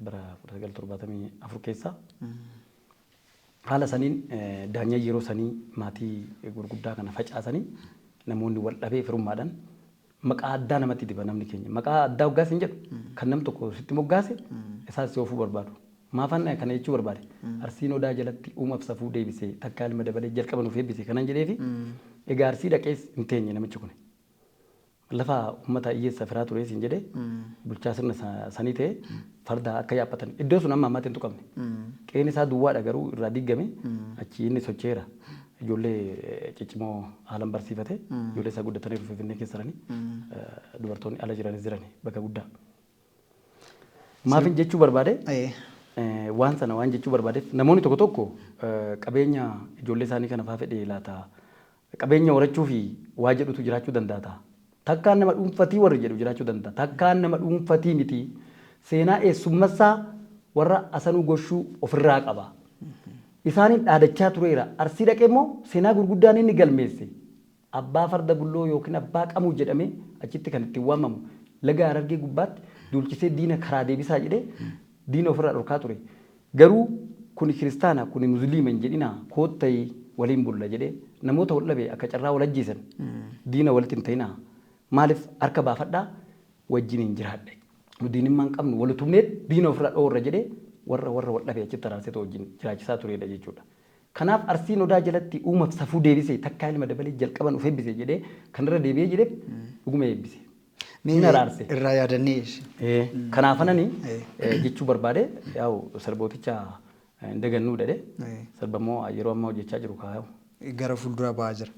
bara 1974 keessa. Haala saniin daanyaa yeroo sanii maatii gurguddaa kana facaasanii namoonni wal dhabee firummaadhaan maqaa addaa namatti diba namni keenya. Maqaa addaa hoggaas hin jedhu kan nam tokko sitti moggaase isaas si oofuu barbaadu. Maafan kana jechuu barbaade? Arsiin Odaa jalatti uumaaf safuu deebise, takkaa ilma dabalee jalqaba nuuf eebbise kanan jedheefi egaa Arsii dhaqees hin teenye namichi kuni. Lafa uummata hiyyeessa firaa ture siin jedhee bulchaa sirna sanii ta'e farda akka yaaphatan iddoo sun amma ammaatti hin tuqamne. Qe'een isaa duwwaadha garuu irraa diigame achi inni socho'eera. Ijoollee ciccimoo haalan barsiifate ijoollee isaa guddataniiru Finfinnee keessa jiranii dubartoonni ala jiranis jirani bakka guddaa. Maafin jechuu barbaade waan sana waan jechuu barbaadeef namoonni tokko tokko qabeenya ijoollee isaanii kana faa fedhee laata qabeenya horachuu fi waa jedhutu jiraachuu danda'a ta'a. Takkaan nama dhuunfatii warri jedhu jiraachuu danda'a. Takkaan nama dhuunfatii miti. Seenaa eessummassaa warra Asanuu Goshuu ofirraa qaba. Isaaniin dhaadachaa tureera. Arsii dhaqee immoo seenaa gurguddaan inni galmeesse Abbaa Farda Bulloo yookiin Abbaa Qamuu jedhamee achitti kan ittiin waamamu laga Harargee gubbaatti duulchisee diina karaa deebisaa jedhee diina ofirraa dhorkaa ture. Garuu kuni kiristaana kuni musliima hin jedhinaa koottayi waliin bulla jedhee namoota wal dhabe akka carraa wal ajjeesan diina walitti hin ta'inaa maalif harka baafadhaa wajjiniin jiraadha. Nu diinimmaa hin qabnu wal utubneet diina ofirraa dhoorra jedhee warra warra wal dhabe achitti araarseetu wajjin jiraachisaa tureedha jechuudha. Kanaaf Arsiin odaa jalatti uumaaf safuu deebise, takkaa ilma dabalee jalqaban of eebbise jedhee kanarra deebi'ee jedheef dhuguma eebbise. Mee Hin araarse. Irraa yaadannee ishee. Kanaafanani jechuu barbaade, yaa'u sirbooticha hin dagannuu jedhe. Sirba immoo yeroo ammaa hojjechaa jiru kaa'u. Gara fuuldura ba'aa jira.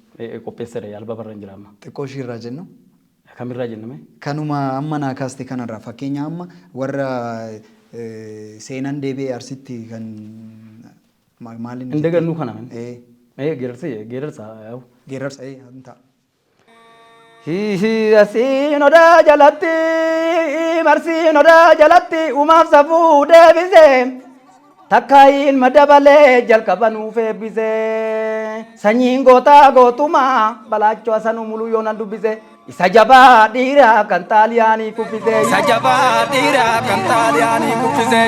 Qopheessedha, yaalba barra hin jira amma. Xiqqoo ishii irraa jennu. Kamirraa jenname? Kanuma amma naa kaaste kanarraa, fakkeenya amma warra seenan deebi'ee Arsitti kan maal inni Hin dagannuu kana. Ee. Geerarsa geerarsa yaa'u. Geerarsa, ee, hin ta'a. Asiin odaa jalatti, marsiin odaa jalatti uumaaf safuu deebise. Takka ilma dabalee jalqaba nuuf eebbise. Sanyiin gootaa gootumaa balaachoo asanuu muluu yoonan dubbise. Isa jabaa dhiiraa kan Xaaliyaanii kuffise. Isa jabaa dhiiraa kan Xaaliyaanii kuffise.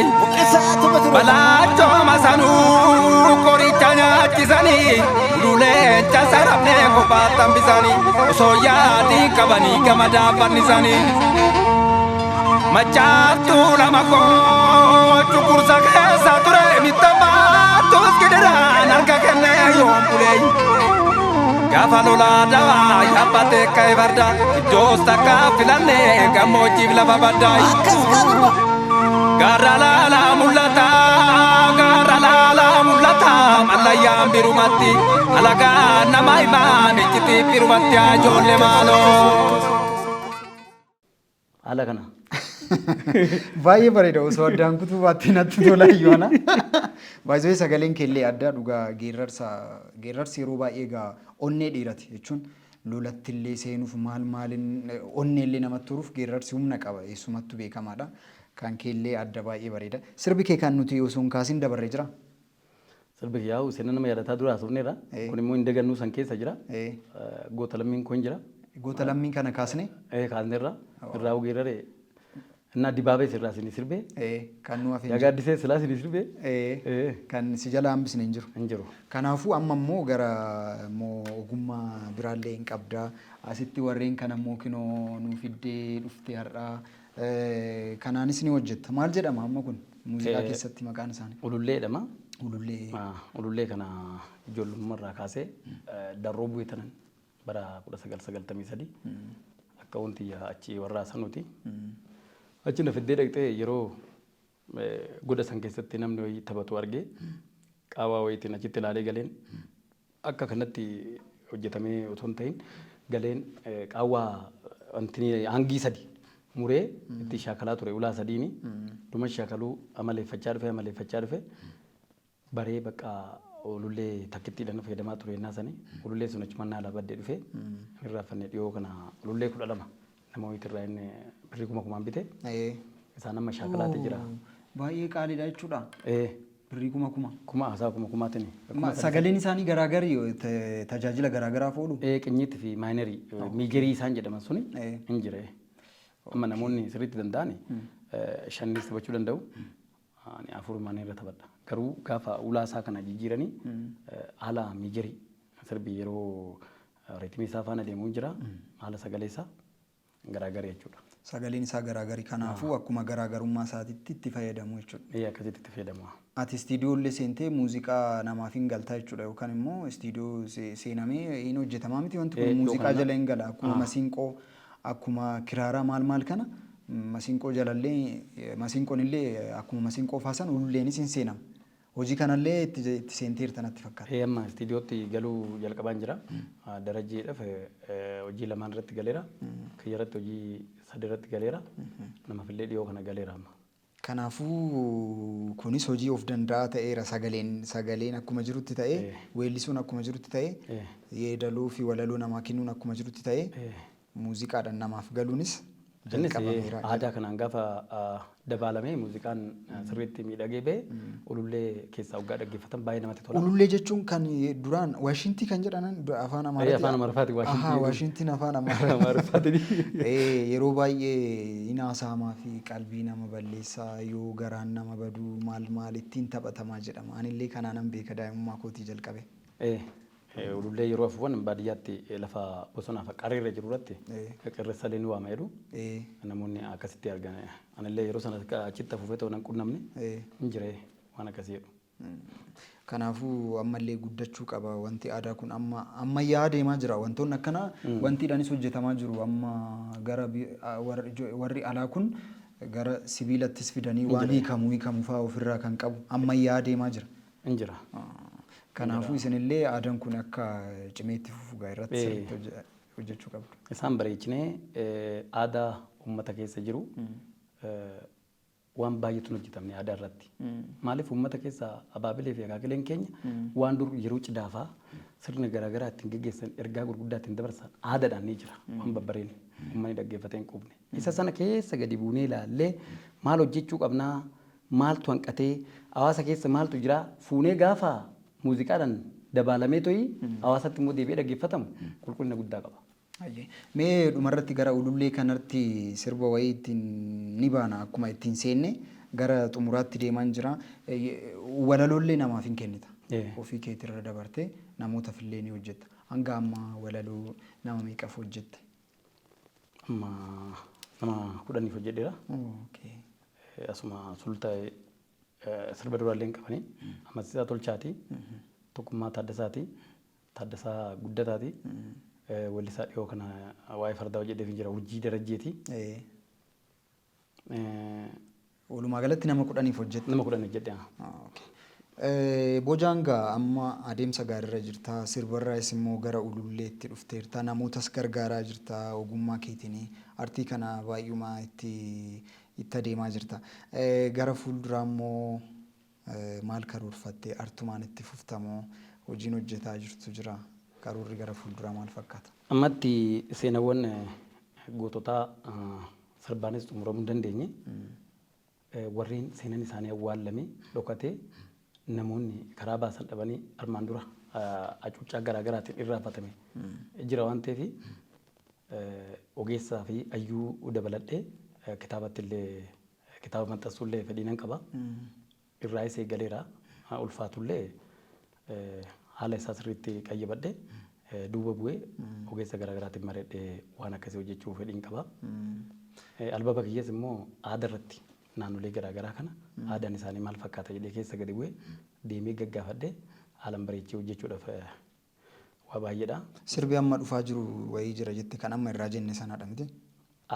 Balaachoo masanuu qoricha nyaachisanii, luleenca sarabnee kophaatti hambisanii, osoo yaadii qabanii gamadaa fannisanii. Machaartuu lama koo cunqursa keessa ture, mittamaattus gidiraan harka kennee yoom bulee. Gaafa lolaa dawaa yaabbatee ka'e farda, iddoos takka filannee gammoojjiif lafa baddaa. Gaarra laalaa mul'ata, gaarra laalaa mul'ata, mallayyaan birumatti, alagaa nama himaa iccitii birumatti ijoollee maaloo. Haala kana. Baay'ee bareeda, osoo addaan kutuu baattee natti tola ayyaana. Baay'ee sagaleen keellee addaa dhugaa. Geerrarsa, geerrarsi yeroo baay'ee egaa onnee dhiirati jechuun lolattillee seenuuf maal maaliin onneellee namatti horuuf geerrarsi humna qaba, eessumattuu beekamaadha. Kan keellee adda, baay'ee bareeda. Sirbi kee kan nuti osoo hin kaasin dabarree jira. Sirbi yaa'u seenaa nama yaadataa dura haasofneerra. Kun immoo hin dagannuu san keessa jira. Goota lammiin kun jira. Goota lammii kana kaasne. Kaasneerra. Irraa geerrare. Innaa dibaabee sirraa isin sirbee. Kan nu hafe hin jiru. Yaagaaddisee silaa isin sirbee. Kan si jala hambisne hin jiru. Hin jiru. Kanaafuu amma immoo gara immoo ogummaa biraallee hin qabdaa. Asitti warreen kana immoo kinoo nuu fiddee dhufte har'aa. Kanaanis ni hojjetta. Maal jedhama amma kun? Muuziqaa keessatti maqaan isaanii? Ulullee jedhama. Ulullee. Ulullee kana ijoollummaa irraa kaasee darroo bu'ee tanan bara 1993 akka wanti achi warraa sanuuti. Achi na fiddee dhaqxee yeroo goda san keessatti namni wayii taphatu argee, qaawwaa wayiitiin achitti ilaalee galeen, akka kanatti hojjetamee otoo hin ta'in galeen qaawwaa wanti hangii sadi muree itti shaakalaa ture, ulaa sadiini. Dhuma shaakaluu amaleeffachaa dhufe baree, bakka ulullee takkittiidhaan fayyadamaa ture yennaa sani, ulullee sun achuma naa baddee dhufe irraa fanne. Dhiyoo kana ulullee 12 nama wayiitirraa inni birrii kuma kumaan bite, isaan amma shaakalaatti jira. Baay'ee qaaliidha jechuudha. Ee. Birrii kuma kuma. Kuma haasaa kuma kumaatiin. Sagaleen isaanii garaagari, tajaajila garaagaraaf oolu. Ee, qinyiitii fi minorii, majorii isaan jedhaman suni hin jire. Amma namoonni sirriitti danda'an shannis taphachuu danda'u. Ani afur mana irra taphadha. Garuu gaafa ulaa isaa kana jijjiiranii haala majorii sirbi yeroo rhythmii isaa faana deemuu jira. Haala sagalee isaa garaagari jechuudha. Sagaleen isaa garaagari, kanaafuu akkuma garaagarummaa isaatitti itti fayyadamu jechuudha. Ee, akkasitti itti fayyadamu. Ati istiidiyoo illee seentee muuziqaa namaaf hin galtaa jechuudha, yookaan immoo istiidiyoo seenamee hin hojjetamaa miti wanti kun muuziqaa jala hin gala, akkuma masiinqoo, akkuma kiraaraa maal maal kana, masiinqoo jalallee, masiinqoon illee akkuma masiinqoo faasan ululleenis hin seenama. Hojii kanallee itti seenteerta natti fakkaata. Ee, amma istiidiyootti galuu jalqabaan jira. Darajjeedhaaf hojii lamaan irratti galeera. Kiyya irratti hojii sadi irratti galeera. Namaafillee dhiyoo kana galeera amma. Kanaafuu kunis hojii of danda'aa ta'eera, sagaleen akkuma jirutti ta'ee, weellisuun akkuma jirutti ta'ee, yeedaloo fi walaloo namaa kennuun akkuma jirutti ta'ee, muuziqaadhaan namaaf galuunis Innis jalqabameera. Aadaa kanaan gaafa dabaalamee muuziqaan sirriitti miidhagee ba'e, ulullee keessaa waggaa dhaggeeffatan baay'ee namatti tola. Ulullee jechuun kan duraan waashintii kan jedhaman afaan Amaaraatiin. Afaan Amaariffaati waashintii. Ahaa, waashintiin afaan Amaariffaatiin. Yeroo baay'ee hin haasa'amaa fi qalbii nama balleessaa, yoo garaan nama baduu maal maal ittiin taphatamaa jedhama. Anillee kanaanan beeka daa'imummaa kootii jalqabe. Ulullee yeroo afuufan baadiyyaatti lafa bosonaaf qarreerra jiru irratti qirreessalee ni waama jedhu. Namoonni akkasitti argan. Anillee yeroo sana achitti afuufee ta'uu nan qunnamne hin jire waan akkasii jedhu. Kanaafuu ammallee guddachuu qaba wanti aadaa kun. Amma ammayyaa deemaa jira wantoonni akkanaa, wantiidhaanis hojjetamaa jiru. Amma gara warri alaa kun gara sibiilattis fidanii waan hiikamu hiikamu fa'aa ofirraa kan qabu ammayyaa deemaa jira. Hin jira. Kanaafuu isinillee aadaan kun akka cimeetti fufu gaa irratti sirriitti hojjechuu qabdu. Isaan bareechinee aadaa uummata keessa jiru waan baay'eetu hin hojjetamne aadaa irratti. Maaliif, uummata keessa abaabilee fi akaakileen keenya waan dur yeroo cidaafaa sirna garaagaraa ittiin geggeessan, ergaa gurguddaa ittiin dabarsan aadaadhaan ni jira, waan babbareedni uummanni dhaggeeffatee hin quufne. Isa sana keessa gadi buunee ilaallee, maal hojjechuu qabnaa, maaltu hanqatee, hawaasa keessa maaltu jira, fuunee gaafa muuziqaadhaan dabaalamee to'ii hawaasatti immoo deebi'ee dhaggeeffatamu qulqullina guddaa qaba. Hayyee. Mee dhumarratti gara ulullee kanatti sirba wayii ittiin ni baana, akkuma ittiin seenne gara xumuraatti deemaan jira. Walaloollee namaaf hin kennita. Ofii keetirra dabartee namootaaf illee ni hojjetta. Hanga ammaa walaloo nama meeqaaf hojjette? Amma nama 10f hojjedheera. Asuma sulultaa sirba duraallee hin qabanii. Amansiisaa Tolchaati. Tokkummaa Taaddasaati. Taaddasaa Guddataati. Weellisaa dhiyoo kana waa'ee fardaa hojjedheef hin jira. Urjii Darajjeeti. Walumaa galatti nama 10f hojjette. Nama 10 hojjedhe. Bojaan gaa amma adeemsa gaariirra jirta. Sirbarraayis immoo gara ululleetti dhufteerta. Namootas gargaaraa jirta ogummaa keetiin. Artii kana baay'uma itti itti adeemaa jirta. Gara fuulduraa immoo maal karoorfatte? Artumaan itti fuftamoo hojiin hojjetaa jirtu jira? Karoorri gara fuulduraa maal fakkaata? Ammatti seenawwan goototaa sirbaanis xumuramuu hin dandeenye. Warreen seenan isaanii awwaallame dhokatee, namoonni karaa baasan dhabanii armaan dura hacuuccaa garaa garaatiin irraanfatame jira waan ta'eef, ogeessaa fi hayyuu dabaladhee kitaabatti illee kitaaba maxxansuu illee fedhii nan qaba. Irraayis eegaleera. Ulfaatullee haala isaa sirriitti qayyabadhe, duuba bu'ee ogeessa garaa garaatiin mari'adhee waan akkasii hojjechuu fedhiin qaba. Albaba kiyyas immoo aadaa irratti naannolee garaa garaa kana aadaan isaanii maal fakkaata jedhee keessa gadi bu'ee deemee gaggaafadhee haalan bareechee hojjechuudhaaf waa baay'eedha. Sirbi amma dhufaa jiru wayii jira jette, kan amma irraa jenne sanadha miti?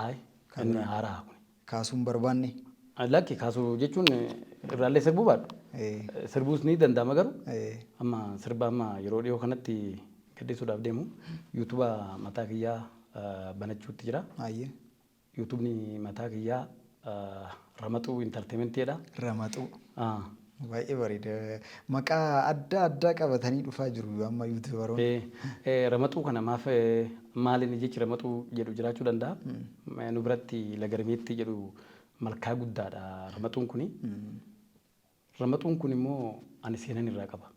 Ayi, inni haaraa kun. Kaasuun barbaanne? Lakki, kaasuu jechuun irraallee sirbuu baadhu. Sirbuus ni danda'ama, garuu amma sirba amma yeroo dhiyoo kanatti gaddisuudhaaf deemu YouTube mataa kiyyaa banachuutti jira. YouTubeni mataa kiyyaa Ramaxuu Entertainmentiidha. Ramaxuu. Baay'ee bareeda. Maqaa adda addaa qabatanii dhufaa jiru amma YouTuberoonni. Ramaxuu kana maaf, maaliin jechi Ramaxuu jedhu jiraachuu danda'a? Nu biratti Lagarmeetti jedhu, malkaa guddaadha Ramaxuun kuni. Ramaxuun kun immoo ani seenan irraa qaba.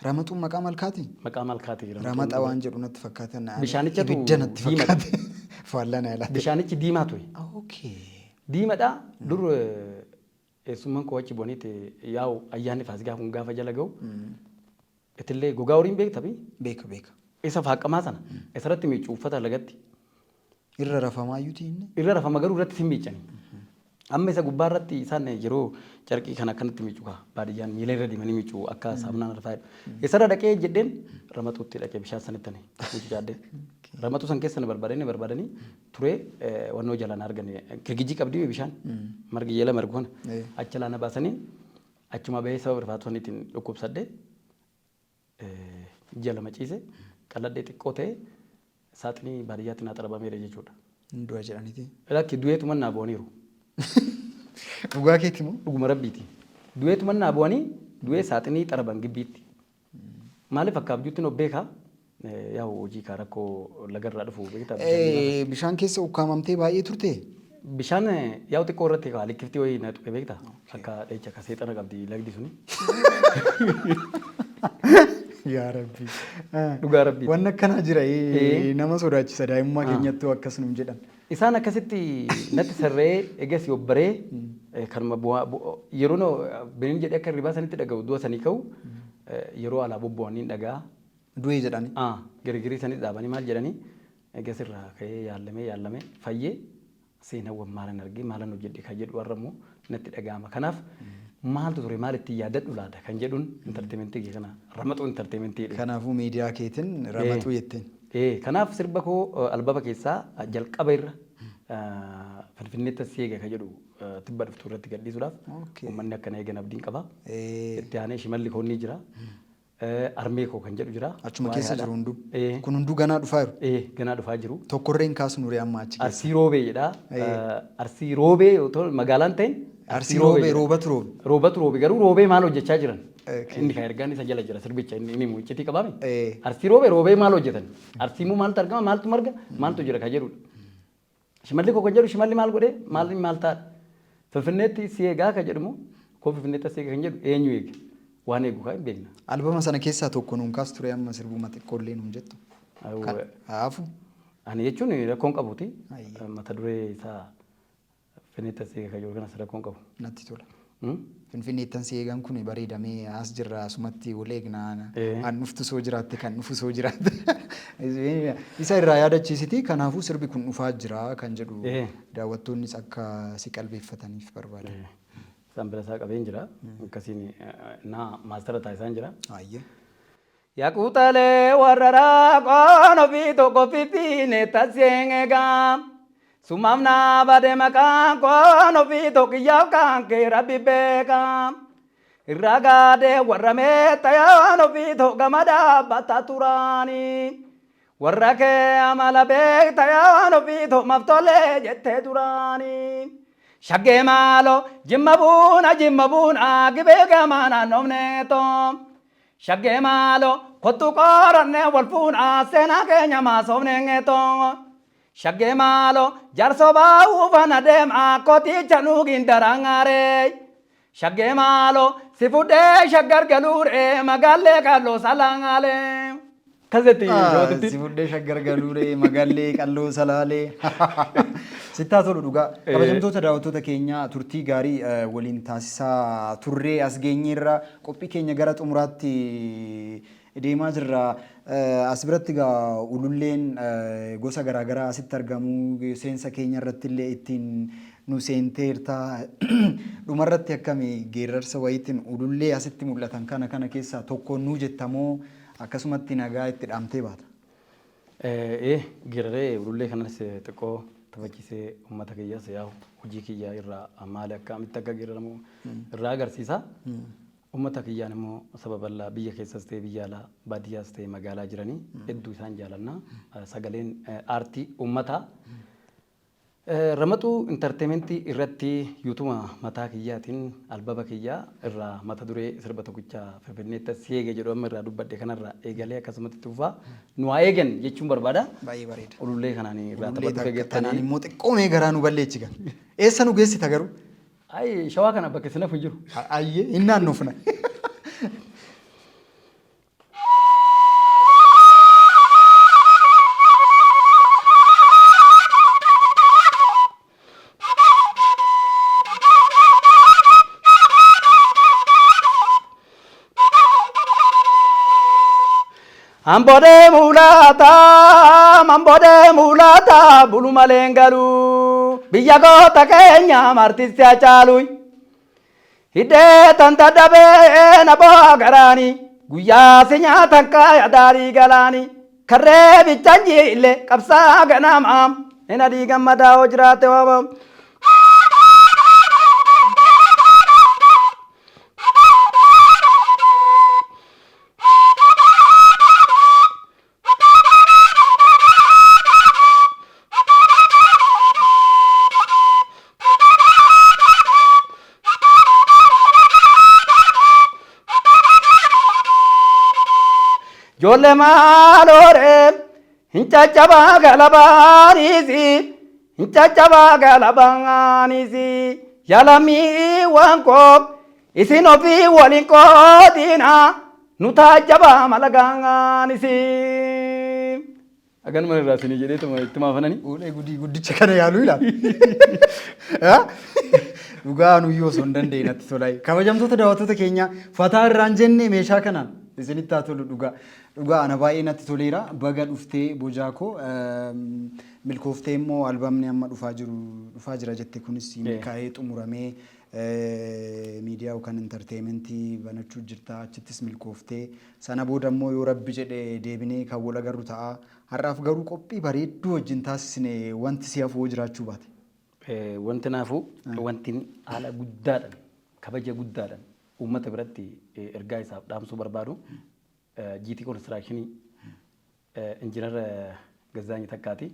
Ramaxuun maqaa malkaati? Maqaa malkaati. Ramaxa waan jedhu natti fakkaata. Bishaanichatu Ibidda natti diimadha. fakkaate. Faallaa na ilaate. Bishaanichi diimaa ture. Diimadha. Dur eessummaan koo achi bu'aniiti, yaa'u ayyaanni Faasikaa kun gaafa jala ga'u itillee gogaa horiin beekta bi? Beeka, beeka. Isa faaqamaa sana isarratti miiccu uffata lagatti. Irra rafamaayyuuti inni. Irra rafama, garuu irratti sin miiccani. Amma isa gubbaa irratti isaan yeroo carqii kana akkanatti miiccu kaa baadiyyaan miila irra deemanii miiccu, akka saamunaan irra faayadu. Isarra dhaqee jedheen Ramaxuutti dhaqee bishaan sanitti ani mucucaadhee. Ramaxuu san keessa na barbaadanii barbaadanii ture, wannoo jalaan argane, girgijii qabdii bishaan margi jala margu kana achi jalaa na baasanii, achuma bahee sababa rifaatu saniitiin dhukkubsadhe, ji'a 2 ciise, qalladhee xiqqoo ta'e, saaxinii baadiyyaatti naa xarabameera jechuudha. Hin du'a jedhaniiti. Lakki, du'eetuman naa bu'aniiru. Dhugaa keeti moo? Dhuguma rabbiiti. Du'eetuman naa bu'anii, du'ee saaxinii xaraban gibbiitti. Maaliif akka abjuutti of beekaa? Yaa'u hojii kaa rakkoo lagarraa dhufu beektaa, bishaan diimaa. Bishaan keessa ukkaamamtee baay'ee turte? Bishaan yaa'u xiqqoo irratti kaa likkiftii wayii na tuqe beektaa? Akka dheecha akka seexana qabdi lagdi suni. Yaa Rabbi. Dhugaa Rabbiiti. Wanni akkanaa jira, nama sodaachisa, daa'imummaa keenyattuu akkas nuun jedhan. Isaan akkasitti natti sarree, egas yobbaree kanuma bu'aa yeroo binin jedhee akka hirribaa sanitti dhaga'u, du'a sanii ka'u yeroo alaa bobbo'anii dhagaa. Du'ee jedhani. Girgirii sanis dhaabanii maal jedhanii, egas irraa ka'ee yaallamee yaallamee fayyee, seenawwan maalan argee maalan hojjedhe kan jedhu har'a immoo natti dhaga'ama. Kanaaf Maaltu ture, maal ittiin yaadadhu laata kan jedhuun entertainmentii kana Ramaxuu Entertainmentii jedhe. Kanaafuu miidiyaa keetiin Ramaxuu jetteen. Kanaaf sirba koo albama keessaa jalqaba irra Finfinneetti as eega kan jedhu tibba dhuftu irratti gadhiisuudhaaf uummanni akka na eegan abdiin qaba. Itti aanee Shimalli koo ni jira. Armee koo kan jedhu jira. Achuma Waa'ee keessa haadha. jiru hunduu. Ee. Kun hunduu ganaa dhufaa jiru. Ee, ganaa dhufaa jiru. Tokkorree hin kaasnu ree amma achi keessa. Arsii Roobee jedha. Arsii Roobee otoo magaalaan ta'in Arsii Roobee jedha. Roobatu roobe. Roobatu roobe, garuu roobee maal hojjechaa jiran? Okay. Inni kan ergaan isa jala jira, sirbicha inni inni iccitii qabaame. Ee. Arsii Roobee, roobee maal hojjetan? Arsii immoo maaltu argama, maaltu marga, maaltu jira kan jedhudha. Shimalli koo kan jedhu shimalli maal godhee, maal maal ta'a? Finfinneetti si eegaa kan jedhamu koo, Finfinneetti si eegaa kan jedhu eenyu eega? Waan eegu kan hin beekna. Albama sana keessaa tokko nuun kaas ture amma, sirbuma xiqqoollee nuun jettu. Awwa. Haafu. Ani jechuun rakkoon qabuuti. Ayyee. Mata duree isaa Finfinneetti si eegaa kan jedhu kanas rakkoon qabu. Natti tola. Hmm? Finfinneettan si eegan kun bareedamee as jirra, asumatti wal eegna. Ee. An dhuftu soo jiraatte, kan dhufu soo jiraatte. Isa irraa yaadachiisiti, kanaafuu sirbi kun dhufaa jira kan jedhu Ee. daawwattoonnis akka si qalbeeffataniif barbaada. Isaan bira isaa qabeen jira. Akkasiin naa maastara taasisaan jira. Ayyee. Yaquutalee warra raaqoon ofii tokko fiffiine taseen eegaa. Sumaaf naa bade maqaan koon ofii tokkiyyaaf kan kee rabbi beekaa. Irraa gaadee warra meexxayaan ofii tokko gama dhaabbata turaanii. Warra kee amala beektayaan ofii tokko maaf tolee jettee duraanii. Shaggee maaloo jimma buuna, jimma buuna, gibee gamaa naannoofneetoo. Shaggee maaloo kottu qoranne wal fuunaa, seenaa keenya maasoofneetoo. Shaggee maaloo jarsoo baa'uu fana deemaa koticha nuugiin darangaaree. Shaggee maaloo si fudhee shaggar galuuree magaallee qalloo salangaalee. Kasetti Si fudhee shaggar galuuree magaallee qalloo salaalee. Sittaa tolu dhugaa. Kabajamtoota daawwattoota keenya, turtii gaarii waliin taasisaa turree as geenyeerra, qophii keenya gara xumuraatti deemaa jirra. As biratti egaa ululleen gosa garaagaraa asitti argamu, seensa keenya irratti illee ittiin nu seenteerta. Dhumarratti akkami, geerarsa wayiitiin ulullee asitti mul'atan kana keessaa tokko nuu jettamoo akkasumatti nagaa itti dhaamtee baata? Ee, geeraree ulullee kanas xiqqoo taphachiisee uummata kiyyaas yaa'u hojii kiyya irraa maali, akkamitti akka geeraramu irraa agarsiisa. Uummata kiyyaan immoo saba bal'aa biyya keessas ta'e biyya alaa, baadiyyaas ta'e magaalaa jiranii hedduu isaan jaalanna. Sagaleen aartii uummataa. Ramaxuu Entertainmentii irratti yuutuma mataa kiyyaatiin albama kiyyaa irraa mata duree sirba tokkicha Finfinneetti as eege jedhu amma irraa dubbadhe kanarraa eegalee akkasumatti itti fufaa, nu haa eegan jechuun barbaada. Baay'ee bareeda. Ulullee kanaan irraa Ulullee taphatu takka tanaan geettanii. Immoo xiqqoo mee garaa nu balleechi gan. Eessa nu geessita garuu? Ayi, Shawaa kana bakka isin hafu hin jiru. Ayyee, hin naannofna. Ambodee mul'ata, ambodee mul'ata, bulu malee hin galu. Biyya goota keenya artisti Hacaaluu. Hidhee tanta dabee na bo'a garaani, guyyaa si nyaatan kaaya daarii galaani. Karree bichaan jiille qabsaa ganamaa, hin adii gammadaa hoo jiraate waamamu. Ijoollee maalooree hin caccabaa galabaaniisi, hin caccabaa galabaaniisi, yalamii waan koo isin ofii waliin qoodina, nu taajjabaa malagaanisi. Aganuma irraa isinii jedheetuma itti maafananii. Ulee gudii guddicha kana yaaluu ilaala. Dhugaa nuyyuu osoo hin dandeenye natti tolaa. Kabajamtoota daawwattoota keenya, fataa irraan jenne meeshaa kanaan. Isinitti haa tolu dhugaa. Dhugaa ana baay'ee natti toleera. Baga dhuftee Bojaa koo, milkooftee immoo albamni amma dhufaa jiru, dhufaa jira jette kunis milkaa'ee xumuramee miidiyaa yookaan entertainmentii banachuu jirta, achittis milkooftee sana booda immoo yoo Rabbi jedhe deebinee kan wal agarru ta'a. Har'aaf garuu qophii bareedduu wajjin taasisne, wanti si hafu yoo jiraachuu baate. Wanti naafuu, wanti haala guddaadhaan, kabaja guddaadhaan uummata biratti ergaa isaaf dhaamsuu barbaadu, GT Construction Injiinar Gazaanyi Takkaati.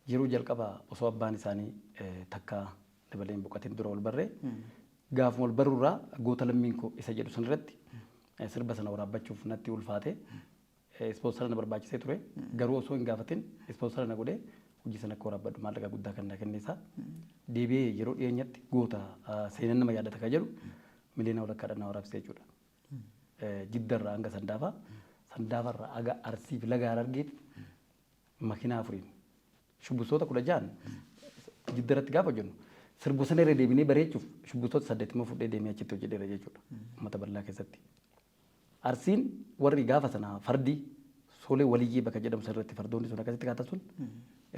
Yeroo jalqaba osoo abbaan isaanii Takkaa Dabalee hin boqotin dura wal barree, gaafuma wal barruurraa "Goota Lammiin Koo" isa jedhu sanirratti sirba sana waraabbachuuf natti ulfaate. Ispoonsara na barbaachisee ture. Garuu osoo hin gaafatin ispoonsara na godhee hojii sana akka waraabbadhu maallaqa guddaa kan na kenne isaa. Deebi'ee yeroo dhiyeenyatti "Goota Seenan Nama Yaadata" kan jedhu miliyoona walakkaadhaan na waraabsise jechuudha. Jiddarraa hanga Sandaafaa, Sandaafarraa haga Arsii fi Laga Harargeetti makiinaa afuriin shubbistoota 16n Jiddarratti gaafa hojjennu, sirbu sana irra deebinee bareechuuf shubbistoota 8 immoo fudhee deemee achitti hojjedheera jechuudha. Uummata bal'aa keessatti. Arsiin warri gaafa sana fardi Soolee Waliyyee bakka jedhamu sanarratti fardoonni sun akkasitti kaatan sun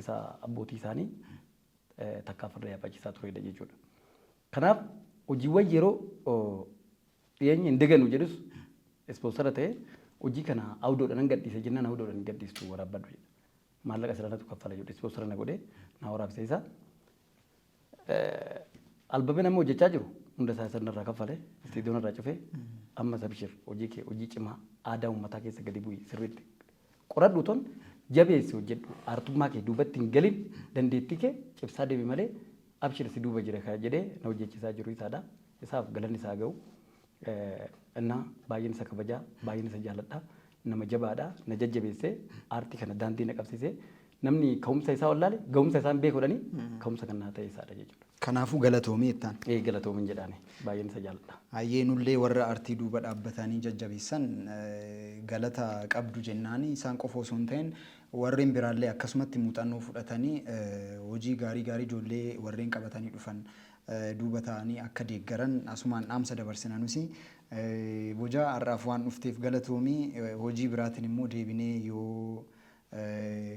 isa abbootii isaanii Takkaa farda yaabbachiisaa turedha jechuudha. Kanaaf hojiiwwan yeroo dhiyeenya hin daganu jedhus ispoonsara ta'ee hojii kana awudoodhaan nan gadhiise jennaan, awudoodhaan hin gadhiistu, waraabbadhu jedha. Maallaqa siranatu kaffala jedhu, ispoonsara na godhee na waraabse isa. Albamii nama hojjechaa jiru hunda isaa isa irraa kaffale, istiidiyoon irraa cufee, amma sabshir hojii kee, hojii cimaa aadaa uummataa keessa gadi bu'i, sirriitti qoradhu, ton jabeessi hojjedhu, aartummaa kee duubatti hin galin, dandeettii kee cibsaa deemi malee, abshir si duuba jira kan jedhee na hojjechiisaa jiru isaadha. Isaaf galanni isaa ga'u. Innaa baay'een isa kabajaa, baay'een isa jaaladha. Nama jabaadha, na jajjabeessee aartii kana daandii na qabsiisee, namni ka'umsa isaa wallaale ga'umsa isaa hin beekudhani ka'umsa kan naa ta'e isaadha jechuudha. Kanaafuu galatoomii jettaan. Ee, galatoomin jedhaani, baay'een isa jaaladha. Hayyee, nullee warra artii duuba dhaabbatanii jajjabeessan galata qabdu jennaani. Isaan qofa osoo hin ta'in warreen biraallee akkasumatti muuxannoo fudhatanii hojii gaarii gaarii ijoollee warreen qabatanii dhufan duuba ta'anii akka deeggaran asumaan dhaamsa dabarsina nusi. Bojaa, har'aaf waan dhufteef galatoomii. Hojii biraatiin immoo deebinee yoo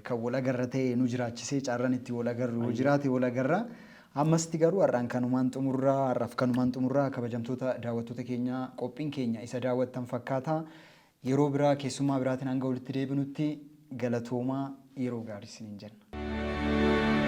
kan wal agarra ta'e, nu jiraachisee carraan itti wal agarru yoo jiraate wal agarra. Ammasitti garuu har'aan kanumaan xumurraa, har'aaf kanumaan xumurraa. Kabajamtoota daawwattoota keenya, qophiin keenya isa daawwattan fakkaata. Yeroo biraa keessummaa biraatiin hanga walitti deebinutti galatoomaa, yeroo gaarii isiniin jenna.